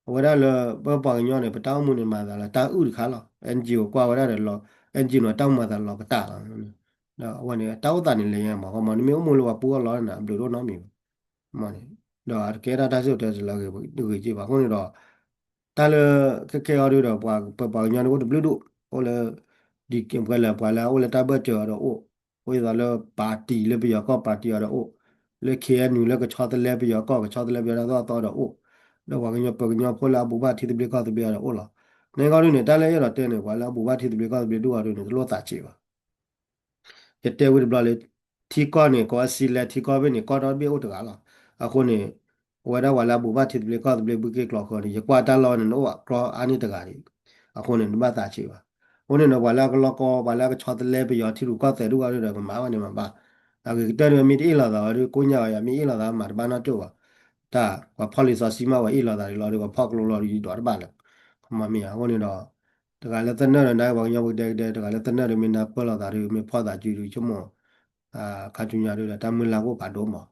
အဝဲဒၣ်လၢ ပပှၤကညီန့ၣ် ပတၢ်အိၣ်မူန့ၣ်မၤသးလၢတၢ်အုၣ်တခါလီၤ. NGO ကွၢ်ဝဲဒၣ်ဒီးလီၤ, NGO န့ၣ် တၢ်အိၣ်မူမၤသးလီၤကတၢ်လီၤ. ဒီးအဝဲန့ၣ် တၢ်အိၣ်သးန့ၣ်လဲၤယဲမး ခီမီ နမ့ၢ်အိၣ်မူလၢပှၤပူထီၣ်လီတၢ်န့ၣ် အဘျုးတအိၣ်နီတမံၤဘၣ်. မ့ၢ်န့ၣ် ဒီးအတကဲဒၣ်တၢ်စံၣ်စိၤတဲစိၤလၢအဂ့ၤဂ့ၤက့ဘၣ်. အဃိန့ၣ်ဒီး တၢ်လၢ ခဲခဲအီၤဒုးဒီး ပပှၤကညီန့ၣ်အိၣ်တဘျုးဒိၣ်, အိၣ်လၢ ဒ်က့ပှဲၤလၢပှၤလၢအအိၣ်လၢတၢ်ဘၢၣ်စၢၤအီၤဒီးအိၣ်, အိၣ်ဒ်သိးလၢ party လၢပယီၤကီၢ် party အီၤဒီးအိၣ်, လၢ KNU လၢကဆီတလဲပယီၤကီၢ် ကဆီတလဲပယီၤတၢ်သိၣ်တၢ်သီဒီးအိၣ်, ဒီးပှၤကညီပှၤကညီဖိလၢအဘူးဘၣ်ထံသဘျ့ကီၢ်သဘျ့အီၤဒီးအိၣ်လီၤ. န့ၣ်အဂီၢ်ဒုးန့ၣ် တၢ်လၢအဲၣ်ဒိးတဲန့ၣ် ပှၤလၢအဘူးဘၣ်ထံသဘျ့ကီၢ်သဘျ့ဒူၣ်အီၤဒုးန့ၣ် တလိၣ်သးဆံးဘၣ်. ယတဲဝံၤတဘျီလၢ ထံကီၢ်န့ၣ် ကိးဝဲစံလဲထံကီၢ်ဘ့ၣ်န့ၣ် ကီၢ်ဒီဘ့ၣ်အိၣ်တဂၤလီၤ. အဃိန့ၣ် အဝဲဒၣ်ပှၤလၢအဘူးဘၣ်ထံသဘျ့ကီၢ်သဘျ့ဘုက့ၢ်ကျိာ်ဃီန့ၣ် ယကွၢ်တၢ်လီၢ်န့ၣ် နအိၣ်အကျီအါန့ၢ်တဂၤဒံး, အဃိန့ၣ် နဘၣ်သးဆံးဘၣ်. အဃိန့ၣ်ဒီး ပှၤလၢအကလီကီ ပှၤလၢအကဆီတလဲပယီၤထံရူၢ်ကီၢ်သဲးဒူၣ်အီၤဒုးဒီး ကမၤဝဲန့ၣ်မၤဘၣ်. အဂ့ၤကတၢၢ်ဒုး မ့ၢ်တအ့ၣ်လိာ်သးအီၤဒုး ကိညၢ်ဝဲယၤ မ့ၢ်အ့ၣ်လိာ်သးမၤတဘၣ်နီတကၠိၢ်ဘၣ်. တၢ်ပှၤဖီၣ်လံာ်စီဆှံမး ပှၤအ့ၣ်လိာ်သးဒ်လီၤဒုး ပှၤဖီၣ်ကျိလီၤဒုး ယဒိးတဘၣ်လၢၤ. ခီမီမ့ၢ်ဧါ အဃိန့ၣ်ဒီး တဂၤလၢသနၢၣ်ဒီး နပှၤကညီပကတဲကတဲ တဂၤလၢသနၢၣ်ဒီး မ့ၢ်နၢ်ပၢၢ်လိာ်သးဒီး မ့ၢ်ဖီၣ်သးစုဒီး ဆိကမိၣ် ခါဆူညါဒီး တၢ်မုၢ်လၢ်ကအိၣ်ဖးဒိၣ်မး,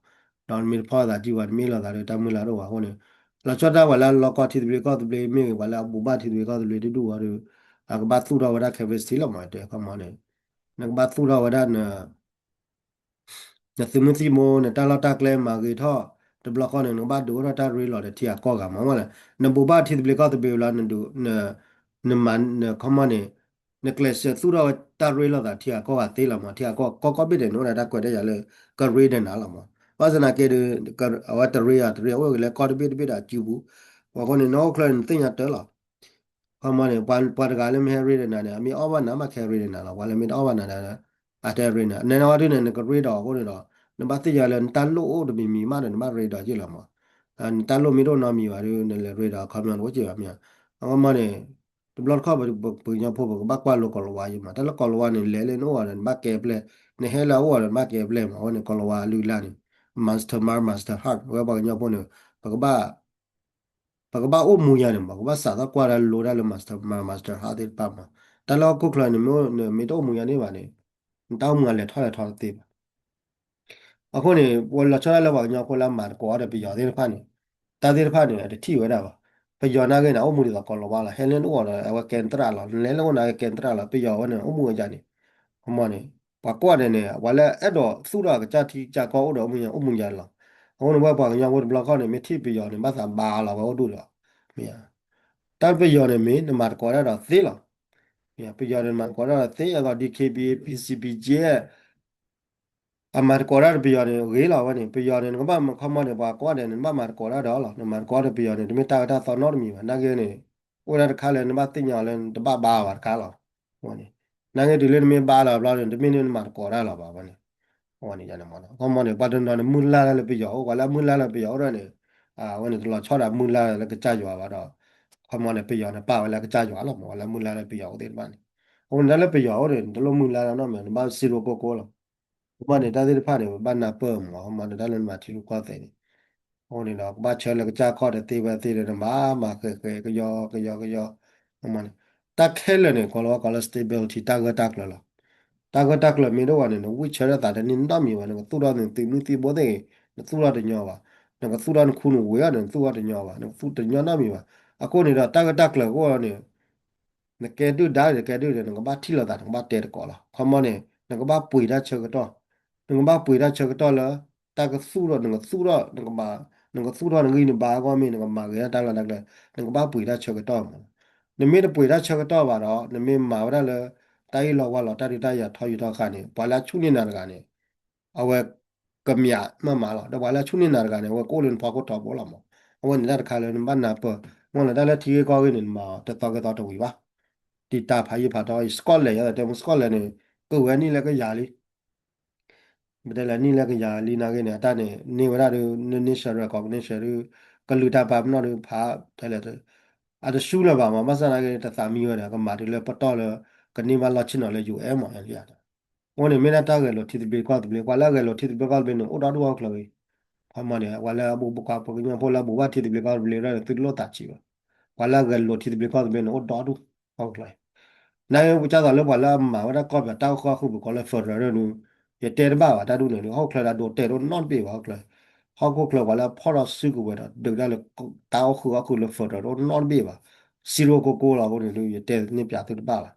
ဒီးမ့ၢ်တဖီၣ်သးစုဘၣ် တမ့ၢ်လိာ်သးဒီး တၢ်မုၢ်လၢ်တအိၣ်ဘၣ်အဃိန့ၣ်, လီၤဆီဒၣ်တၢ်ပှၤလၢအလီကီထံသဘျ့ကီၢ်သဘျ့မ့ၢ်ဂ့ၤ ပှၤလၢအဘူးဘၣ်ထံသဘျ့ကီၢ်သဘျ့တဒူၣ်အီၤဒီး အကဘၣ်သူၣ်ထီၣ်ဝဲဒၣ် capacity လီၤမး တဲခီမီန့ၣ်, နကဘၣ်သူၣ်ထီၣ်ဝဲဒၣ်န နသုးမုၢ်သံၣ်ဘိ နတၢ်လီၢ်တၢ်ကျဲမၤဂ့ၤထီၣ်, တဘျီဃီန့ၣ် နကဘၣ်ဒုးအိၣ်ထီၣ်တၢ်ရ့လိာ်ဒီးထံအကီၢ်ဂၤမးဝဲလဲၣ်, နဘူးဘၣ်ထံသဘျ့ကီၢ်သဘျ့လီၤ နဒုး နမၤ နခီမီန့ၣ်, နကျဲးစၢးသူၣ်ထီၣ်ဝဲတၢ်ရ့လိာ်သးထံအကီၢ်ဂၤသ့လီၤမး, ထံအကီၢ်ကီၢ်ကီၢ်ဘ့ၣ်ဒဲးန့ၣ် အိၣ်ဒီးတၢ်ကွဲးတၢ်ယာ်လၢ ကရ့ဒီးနၤလီၤမး, ဘၣ်ဆၣ်သနာ်က့ဒီး အဝဲတရ့အီၤတရ့ အိၣ်က့ၤလၢကီၢ်တဘ့ၣ်တဘ့ၣ်ဒီးအစုပူၤ, အဃိန့ၣ် နအိၣ်ချၢန့ၣ် နသ့ၣ်ညါတၢ်လီၤ ခီမီန့ၣ် ပှၤတဂၤလၢမ့ၢ်ဟဲရ့ဒီးနၤန့ၣ် အမ့ၢ်အီၣ်ဘၣ်နၤမး ကဟဲရ့ဒီးနၤလီၤ, ပှၤလၢမ့ၢ်တအီၣ်ဘၣ်နၤဒီး အတဟဲရ့နၤ, နဲနဝဲဒုးန့ၣ် နကရ့ဒီးအဃိန့ၣ်ဒီး နဘၣ်သ့ၣ်ညါလၢနတၢ်လိၣ်အိၣ်တမံၤမံၤမးဒီး နဘၣ်ရ့ဒီးက့ၢ်လီၤမး, နတၢ်လိၣ်မ့ၢ်တအိၣ်နီတမံၤဘၣ်ဒီး နလဲၤရ့ဒီးခီမီန့ၣ် အိၣ်က့ၢ်ဘၣ်မ့ၢ်ဧါ, အဃိမီန့ၣ် တဘျီတခီၣ်ပပှၤကညီဖိ ပကဘၣ်ကွၢ်လိကီၤလၤဝါယမး, တၢ်လၢကီၤလၤဝါန့ၣ် လဲၤလၢနအိၣ်အီၤဒီး နဘၣ်ကဲပျဲၢ်, နဟဲလၢအအိၣ်အီၤဒီး နဘၣ်ကဲပျဲၢ်မး, အဃိန့ၣ် ကီၤလၤဝါအလုၢ်အလၢ်န့ၣ် mastermind master heart ဝဲပှၤကညီဖိန့ၣ် ပကဘၣ် ပကဘၣ်အိၣ်မူယါန့ၣ်မး, ပကဘၣ်စးထီၣ်ကွၢ်တၢ်လိတၢ်လၢ master master heart သ့ၣ်တဖၣ်မး, တၢ်လၢဟီၣ်ခိၣ်ချၢန့ၣ် မ့ၢ်နမ့ၢ်တအိၣ်မူယါန့ၣ်ဘၣ်န့ၣ် နတၢ်အိၣ်မူအလဲၤထီၣ်လဲၤထီတသ့ဘၣ်. အဃိန့ၣ် ပလီၤဆီဒၣ်လၢပှၤကညီဖိလၢအမၤသကိးဒီးပယီၤသ့ၣ်တဖၣ်န့ၣ်, တၢ်သ့ၣ်တဖၣ်န့ၣ် အတထံၣ်ဝဲဒၣ်ဘၣ်. ပယီၤနာ်က့န့ၣ် အိၣ်မူဒ်သိးကီၤလၤဝါလီၤ, ဟဲလၢနအိၣ်ဒီး အဝဲကဲနသရၣ်လီၤ, နလဲၤလၢအိၣ်နာ်က့ကဲနသရၣ်လီၤ, ပယီၤဝဲန့ၣ် အိၣ်မူဝဲယါန့ၣ်, ခီမီန့ၣ် ပှၤကိးဂၤဒဲးန့ၣ် ပှၤလၢအဲၣ်ဒိးသူၣ်ထီၣ်အကစၢ်ထံကစၢ်ကီၢ်အိၣ်ဒီးအိၣ်မူယါလီၤ. အဃိန့ၣ် ဝဲပှၤကညီဖိတဘျီခီၣ်န့ၣ် မ့ၢ်ထံၣ်ပယီၤန့ၣ် ဘၣ်သးဘါလီၤဝဲအိၣ်ဒူၣ်ဒီး, မ့ၢ်ဧါ, တၢ်ပယီၤန့ၣ်မ့ၢ်နမၤသကိးတၢ်ဒီးသ့လီၤ. ပယီၤန့ၣ်မၤသကိးတၢ်ဒီးသ့အသိး DKBA PCBG အမၤသကိးတၢ်ဒီးပယီၤန့ၣ် ဂ့ၤလီၤဝဲန့ၣ်, ပယီၤန့ၣ် နကဘၣ်ခီမီန့ၣ် ပှၤကိးဂၤဒဲးန့ၣ် နဘၣ်မၤသကိးတၢ်ဒီးလီၤ, နမၤသကိးဒီးပယီၤန့ၣ် တမ့ၢ်တၢ်အၢတၢ်သီနီတမံၤဘၣ်, နာ်က့န့ၣ် အိၣ်ဒၣ်တခါလၢနဘၣ်သ့ၣ်ညါအီၤလၢနတဘၣ်ဘါဘၣ်တခါလီၤ. နာ်က့တုၤလၢနမ့ၢ်ဘါလီၤဘျီန့ၣ် တမ့ၢ်လၢနမၤသကိးတၢ်လီၤဘၣ်ဝဲန့ၣ်, ဝဲန့ၣ်န့ၣ်မးနီၤ, ခီမီန့ၣ် ပှၤတနီၤန့ၣ် မုၢ်လၢ်လၢပယီၤအိၣ်, ပှၤလၢအမုၢ်လၢ်လၢပယီၤအိၣ်ဒၣ်န့ၣ်, အဝဲန့ၣ်တလီၤဆီဒၣ်မုၢ်လၢ်လၢကစၢ်ယွၤဘၣ်ဒီး, ခီမီန့ၣ် ပယီၤန့ၣ်ပာ်ဝဲလၢကစၢ်ယွၤလီၤမး, ပှၤလၢမုၢ်လၢ်လၢပယီၤအိၣ်သ့ၣ်တဖၣ်န့ၣ်, အဃိန့ၣ် တၢ်လၢပယီၤအိၣ်န့ၣ် နတလိၣ်မုၢ်လၢ်လၢနီတမံၤ, နဘၣ်စံးလိာ်ကိၢ်ကိၢ်လီၤ. အဃိန့ၣ် တၢ်သ့ၣ်တဖၣ်န့ၣ် ပဘၣ်နၢ်ပၢၢ်မး မ့ၢ်ဒီးတၢ်လၢနမၤထံရူၢ်ကီၢ်သဲးန့ၣ် အဃိန့ၣ်ဒီး ကဘၣ်ဆၢလၢကစၢ်ခီၣ်ဒီးသ့ဝဲသ့ဒီး နမၤမၤဃဲးဃဲးကယီကယီကယီ အဃိန့ၣ် တၢ်ခဲလၢာ်န့ၣ် ကိးလီၤဝဲကိးလၢ stability တၢ်ဂၢၢ်တၢ်ကျၢၤလီၤ. တၢ်ဂၢၢ်တၢ်ကျၢၤမ့ၢ်တအိၣ်ဘၣ်န့ၣ် နဝံၣ်ဆၢထၢၣ်သးတန့ၢ်နီတမံၤဘၣ်, နကသူၣ်ထီၣ်နသုးမုၢ်သံၣ်ဘိသ့ၣ်ဂ့ၤ နသူၣ်ထီၣ်တညီဘၣ်, နကသူၣ်ထီၣ်နခူနဝ့ၤအီၤန့ၣ် နသူၣ်ထီၣ်တညီဘၣ်, နကသူၣ်တညီနီတမံၤဘၣ်. အဃိန့ၣ်ဒီး တၢ်ဂၢၢ်တၢ်ကျၢၤအဂီၢ်န့ၣ် နကဲဒုၣ်ဒါန့ၣ် နကဲဒုၣ်ဒါ နကဘၣ်ထံၣ်လိာ်သး နကဘၣ်တဲသကိးလီၤ. ခီမီန့ၣ် နကဘၣ်ပှ့ၤတၢ်ဆၢကတီၢ်, နကဘၣ်ပှ့ၤတၢ်ဆၢကတီၢ်လၢ တၢ်ကသူၣ်ထီၣ် နကသူၣ်ထီၣ် နကဘၣ် နကသူၣ်ထီၣ်နဂံၢ်နဘါအဂီၢ်မ့ၢ် နကမၤဂ့ၤတၢ်လီၢ်တၢ်ကျဲ နကဘၣ်ပှ့ၤတၢ်ဆၢကတီၢ်မး. နမ့ၢ်တပှ့ၤတၢ်ဆၢကတီၢ်ဘၣ်ဒီး နမ့ၢ်မၤဝဲဒၣ်လၢ တၢ်အ့ၣ်လိာ်ကွၢ်လိာ် တၢ်ဒုးတၢ်ယၤထီယူၤထီဃာ်န့ၣ် ပှၤလၢအဆူၣ်န့ၢ်နၤတဂၤန့ၣ် အဝဲ ကမျးမးမးလီၤ. ဒီးပှၤလၢအဆူၣ်န့ၢ်နၤတဂၤန့ၣ် အဝဲကအိၣ်လၢနဖီခိၣ်ထီဘိလီၤမး. အဝဲန့ၣ်တၢ်တခါလၢနဘၣ်နၢ်ပၢၢ်, မ့ၢ်လၢတၢ်လၢထံဂ့ၢ်ကီၢ်ဂ့ၢ်န့ၣ် နမၤတသီကဲသီတဝံၤဘၣ်. တံာ်တာ်ဖးယံာ်ဖးထီ Scotland ယတဲမ့ၢ် Scotland န့ၣ် ကဝဲနံၣ်လၢကယၤလံ ပတဲလၢနံၣ်လၢကယၤလံနာ်ဂ့ၤန့ၣ် အတၢ်န့ၣ် န့ၢ်ဝဲဒၣ်ဒုး national recognition ဒုး ကလုာ်တၢ်ပာ်ပနီၣ်ဒုးဖး တဲလဲၣ် အတဆူလၢၤဘၣ်မး ဘၣ်ဆၣ်နာ်ဂ့ၤ တသးမံဝဲဒီး ကမၤတုၤလၢပတီၢ်လၢ ကန့ၢ်ဘၣ်လီၢ်ဆ့ၣ်နီၤလၢ ယူၢ်အဲၣ် မး အဃိန့ၣ် မ့ၢ်ဒၣ်တၢ်ဂဲၤလိာ်ထံသဘျ့ကီၢ်သဘျ့ ပှၤလၢအဂဲၤလိာ်ထံသဘျ့ကီၢ်သဘျ့န့ၣ် အိၣ်ဒီဒူၣ်ဟီၣ်ခိၣ်ချၢအံၤ ခီမီန့ၣ် ပှၤလၢအဘူးကီၢ်ပှၤကညီဖိလၢအဘူးဘၣ်ထံသဘျ့ကီၢ်သဘျ့ဒၣ်န့ၣ် သုတလိၣ်သးဆံးဘၣ်. ပှၤလၢအဂဲၤလိာ်ထံသဘျ့ကီၢ်သဘျ့န့ၣ် အိၣ်ဒီဒူၣ်ဟီၣ်ခိၣ်ချၢအံၤ နာ်က့ ပကၢ်သိးလၢပှၤလၢအမၤဝဲဒၣ်ကီၢ်ပယီၤတၢ်အိၣ်ဃုာ်အီၣ်ဃုာ် ကိးလၢ federal ဒၣ်န့ၣ် ယတဲတဘၣ်ဘၣ် တၢ်ဒ်န့ၣ်ဒီး ဟီၣ်ခိၣ်ချၢဒၣ်ဒိတဲာ်တအိၣ်နီတဘ့ၣ်ဘၣ် ဟီၣ်ခိၣ်ချၢ, ဟီၣ်ခိၣ်ချၢပှၤလၢအဖီၣ်ထီၣ်စုကဝဲၤဒီး ဒုးတၢ်လၢတၢ်အိၣ်ဃုာ်အီၣ်ဃုာ်လၢ federal တအိၣ်နီတဘ့ၣ်ဘၣ်. စံရိကိကိလီၤအဃိန့ၣ်ဒီး ယတဲန့ၢ်ပၠးသုတဘၣ်ဘၣ်.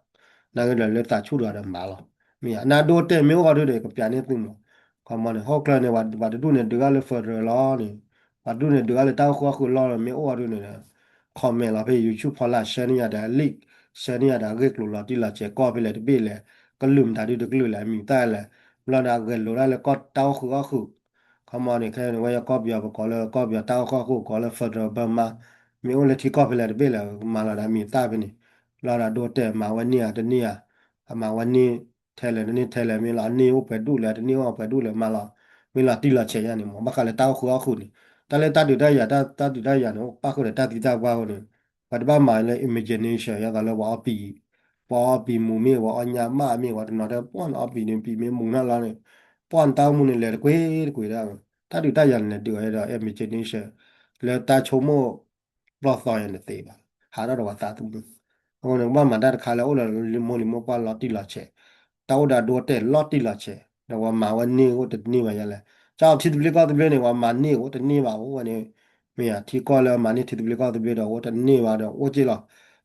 နာ်က့ဒီးလၢသးဆူၣ်တဂၤဒီးမၤလီၤ. မ့ၢ်ယါ နဒိတဲာ်မ့ၢ်အိၣ်အီၤဒုးဒီး ကပၠးန့ၢ်သုမး. ခီမီန့ၣ် ဟီၣ်ခိၣ်ချၢန့ၣ် ပှၤတဒူၣ်န့ၣ် ဒုးတၢ်လၢ federal လီၤန့ၣ် ပှၤတဒူၣ်န့ၣ် ဒုးတၢ်လၢတၢ်အိၣ်ဃုာ်အီၣ်ဃုာ်လီၤ မ့ၢ်အိၣ်အီၤဒုးန့ၣ် comment လီၤဖဲ YouTube ဖီလာ် share န့ၢ်ယၤဒီး link share န့ၢ်ယၤဒီး အဂ့ၢ်ကျိၤလီၤတံၢ်လီၤဆဲး ကီၢ်ဖဲလဲၣ်တဘ့ၣ်လဲၣ်, ကလုာ်မတၤဒုးတကလုာ်လဲၣ် အမံၤသၣ်လဲၣ်, ဘျီဒီးအဂဲၤလိာ်ဒၣ်လၢကီၢ်တၢ်အိၣ်ဃုာ်အီၣ်ဃုာ်. ခီမီန့ၣ် ခဲန့ၣ် ဝဲယကီၢ်ပယီၤ ပကိးလၢကီၢ်ပယီၤတၢ်အိၣ်ဃုာ်အီၣ်ဃုာ် ကိးလၢ federal Burma မ့ၢ်အိၣ်လၢထံကီၢ်ဖဲလဲၣ်တဘ့ၣ်လဲၣ် မၤလီၤဒီးအမံၤသၣ်ဖဲန့ၣ် လီၤဒီးဒိတဲာ် မၤဝဲန့ၢ်ဧါတန့ၢ်ဧါ, အမၤဝဲန့ၢ်ထဲလဲၣ်တန့ၢ်ထဲလဲၣ် မ့ၢ်လီၤအန့ၢ်အိၣ်ပှဲၤဒူၣ်လဲၣ် တန့ၢ်အိၣ်ပှဲၤဒူၣ်လဲၣ် မၤလီၤ မ့ၢ်လီၤတံၢ်လီၤဆဲးယါန့ၣ်မး ဘၣ်ဃးလၢတၢ်အိၣ်ဃုာ်အီၣ်ဃုာ်န့ၣ် တၢ်လၢတၢ်ဒုးတၢ်ယၤ တၢ်ဒုးတၢ်ယၤန့ၣ် အိၣ်ပၣ်ဃုာ်ဒီးတၢ်သံတၢ်ပှၢ်အဃိန့ၣ် ပှၤတဘၣ်မၤလၢ imagination ယါသးလၢပှၤအီပံၤ ပှၤအီပံၤမူၤမ့ၢ် ပှၤအီညၣ်မးမ့ၢ် ပှၤတနီၤတဲပှၢ်န့ၣ် အီပံၤန့ၣ်ပံၤမ့ၢ်မူၤနၢ်လီၤန့ၣ် ပှၢ်န့ၣ်တၢ်အိၣ်မူန့ၣ်လဲၤတကွ့ၢ်တကွ့ၢ်ဒၣ် တၢ်ဒုးတၢ်ယၤန့ၣ်လဲၤဒုးအီၤဒီး imagination လၢတၢ်ဆိကမိၣ် ပျီၢ်သီယါန့ၣ်သ့ဘၣ်, ဟးထီၣ်ဒီးပှၤသးသမူ, အဃိန့ၣ် ကဘၣ်မၤတၢ်တခါလၢအိၣ်ဒီးလံာ်မိၢ်လံာ်မိၢ်ပှၢ်လီၤတံၢ်လီၤဆဲး, တၢ်အိၣ်ဒီးဒိတဲာ်လီၤတံၢ်လီၤဆဲး, ဒီးပှၤမၤဝဲန့ၢ်အိၣ်တန့ၢ်ဘၣ်ယါလဲၣ်, ကၠီထံသဘျ့ကီၢ်သဘျ့န့ၣ် ပှၤမၤန့ၢ်အိၣ်တန့ၢ်ဘၣ်အိၣ်ဝဲန့ၣ်, မ့ၢ်ယါထံကီၢ်လၢအမၤန့ၢ်ထံသဘျ့ကီၢ်သဘျ့ဒီးအိၣ်တန့ၢ်ဘၣ်ဒီးအိၣ်က့ၢ်လီၤ,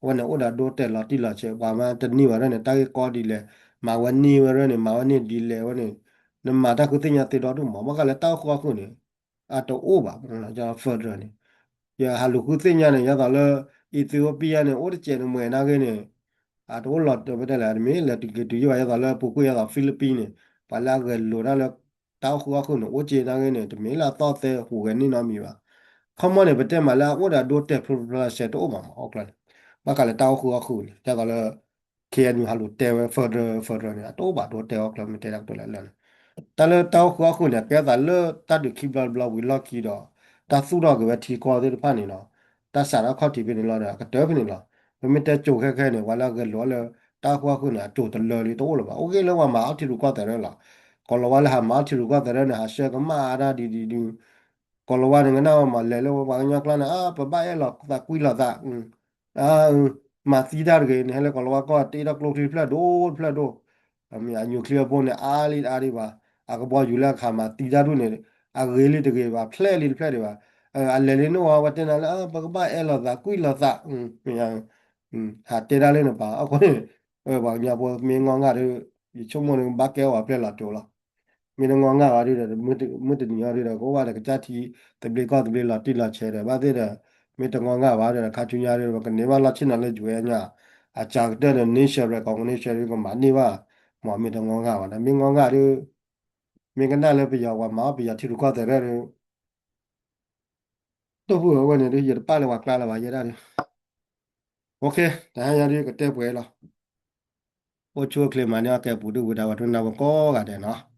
အဝဲန့ၣ်အိၣ်ဒီးဒိတဲာ်လီၤတံၢ်လီၤဆဲး ပှၤမၤတန့ၢ်ဘၣ်ရၢ်န့ၣ် တၢ်ဂ့ၢ်ကီဒ်လဲၣ်, မၤဝဲန့ၢ်ဝဲရၢ်န့ၣ် မၤဝဲန့ၢ်ဒ်လဲၣ်ဝဲန့ၣ်, နမၤတၢ်ဃုသ့ၣ်ညါသ့ဒီဒူၣ်မး ဘၣ်ဃးလၢတၢ်အိၣ်ဃုာ်အီၣ်ဃုာ်န့ၣ် အတအိၣ်ဘၣ်, ကၠီ federal န့ၣ်, ယဟးလူၤဃုသ့ၣ်ညါန့ၣ် ယသးလၢ Ethiopia န့ၣ် အိၣ်တစဲးန့ၣ်မွဲၤနာ်ဂ့ၤန့ၣ်, အတအိၣ်လီၤတဲာ်ဝဲဒၣ်လဲၣ်, တမ့ၢ်လၢတုၤက့ၤတုၤယိာ်ဘၣ် ယသးလၢပူၤကွံာ်ယသး Philippines န့ၣ်, ပှၤလၢအဂဲၤလိာ်တၢ်လၢ တၢ်အိၣ်ဃုာ်အီၣ်ဃုာ်န့ၣ် အိၣ်က့ၤနာ်ဂ့ၤန့ၣ် တမ့ၢ်လၢအသီၣ်သဲဟူးဂဲၤန့ၢ်နီတမံၤဘၣ်. ခီမီန့ၣ် ပတဲမးလၢအအိၣ်ဒီးဒိတဲာ်ဖျိဖျိဖျါဖျါဆဲးတအိၣ်ဘၣ်မး ဟီၣ်ခိၣ်ချၢန့ၣ်, ဘၣ်ဃးလၢတၢ်အိၣ်ဃုာ်အီၣ်ဃုာ်န့ၣ် ယသးလၢ K N U ဟးလူၤတဲဝဲ federal federal န့ၣ် အတအိၣ်ဘၣ်ဒိတဲာ်ဟီၣ်ခိၣ်ချၢ မ့ၢ်တဲတၢ်ကတိၤလၢလၢာ်န့ၣ်, တၢ်လၢတၢ်အိၣ်ဃုာ်အီၣ်ဃုာ်န့ၣ် အကဲသးလၢတၢ်ဒုးခံဘျီတဘျီဝံၤလီၢ်ခံဒီး တၢ်သူၣ်ထီၣ်က့ၤဝဲထံကီၢ်သ့ၣ်တဖၣ်န့ၣ်လီၤ, တၢ်စးထီၣ်ခီၣ်ထံးဖဲန့ၣ်လီၤဒီး အကတၢၢ်ဖဲန့ၣ်လီၤ. ပမ့ၢ်တဲကိၤခဲခဲန့ၣ် ပှၤလၢအဂဲၤလိာ်လၢ တၢ်အိၣ်ဃုာ်အီၣ်ဃုာ်န့ၣ် အကိၤတလၢလံတအိၣ်လၢၤဘၣ်. အိၣ်ဂ့ၤလၢပှၤမၤအီၣ်ထံရူၢ်ကီၢ်သဲးရၢလီၤ. ကိၤလၤဝါလၢဟးမၤအီၣ်ထံရူၢ်ကီၢ်သဲးရၢန့ၣ် ဟးဆှၢကမၣ်အါတၢ်ဒ်ဒ်ဒုး ကိၤလၤဝါန့ၣ် ကနၣ်ဝဲမး လဲၤလၢပှၤကညီကျါန့ၣ် အါ ပဘၣ်အဲၣ်လိာ်သးကွံလိာ်သး အါ မၤသံတၢ်တဂ့ၤန့ၣ် ဟဲလၢကိၤလၤဝါကီၢ် တ့ထီၣ်ကျိချံတဖျၢၣ်ဒိၣ်တဖျၢၣ်ဒိၣ်, အ nuclear bomb န့ၣ် အါလံအါဒံးဘၣ်, အကဘီယူၤလၢအခးမၤသံတၢ်ဒူၣ်န့ၣ် အဂ့ၤလံတဂ့ၤဘၣ် ဖျဲၣ်လံတဖျဲၣ်ဒံးဘၣ်, အလဲၤလံနအိၣ်ဝဲတဲနၤလၢ ပကဘၣ်အဲၣ်လိာ်သးကွံလိာ်သး ဟးတဲဒၣ်လၢနပၤ အဃိန့ၣ် ပှၤကညီဖိမ့ၢ်ငီၢ်ငၢ်ဒီး ယဆိကမိၣ်န့ၣ် ဘၣ်ကဲအီၤဖျဲၣ်လီၤတိၤလီၤ. မ့ၢ်တငီၢ်ငၢ်ဘၣ်ဒုဒီး မုၢ်တနံၤအံၤဒုဒီး ကအိၣ်ဘၣ်ဒီးကစၢ်ထံသဘျ့ကီၢ်သဘျ့လီၤတံၢ်လီၤဆဲးဒီး ဘၣ်သ့ၣ်ဒီး မ့ၢ်တငီၢ်ငၢ်ဘၣ်ဒီး ခါဆူညါဒုဒီး ပကန့ၢ်ဘၣ်လီၢ်ဆ့ၣ်နီၤလၢ ယူၤအဲၣ်ညါ အစှၤကတၢၢ်ဒီး national recognition ဒုကမၤန့ၢ်ဘၣ်, မ့ၢ်မ့ၢ်တငီၢ်ငၢ်ဘၣ်ဒီး မ့ၢ်ငီၢ်ငၢ်ဒု မ့ၢ်ကနၣ်လၢပယီၤပှၤမၤအီၣ်ပယီၤထံရူၢ်ကီၢ်သဲးရၢဒီး တိၢ်ပူၤအဝဲန့ၣ်ဒု ယတပာ်လၢပှၤကျါလၢၤဘၣ်ယဲဒၣ်ဒု OK တဟါညါဒုကတဲပှဲၤလီၤ. အိၣ်ဆူၣ်အိၣ်ချ့မၤန့ၢ်အီၣ်ကဲပူၤဒု ဝံၤဒၣ်ဝဲဒုနၢ်ဝဲကိးဂၤဒဲးနီၤ.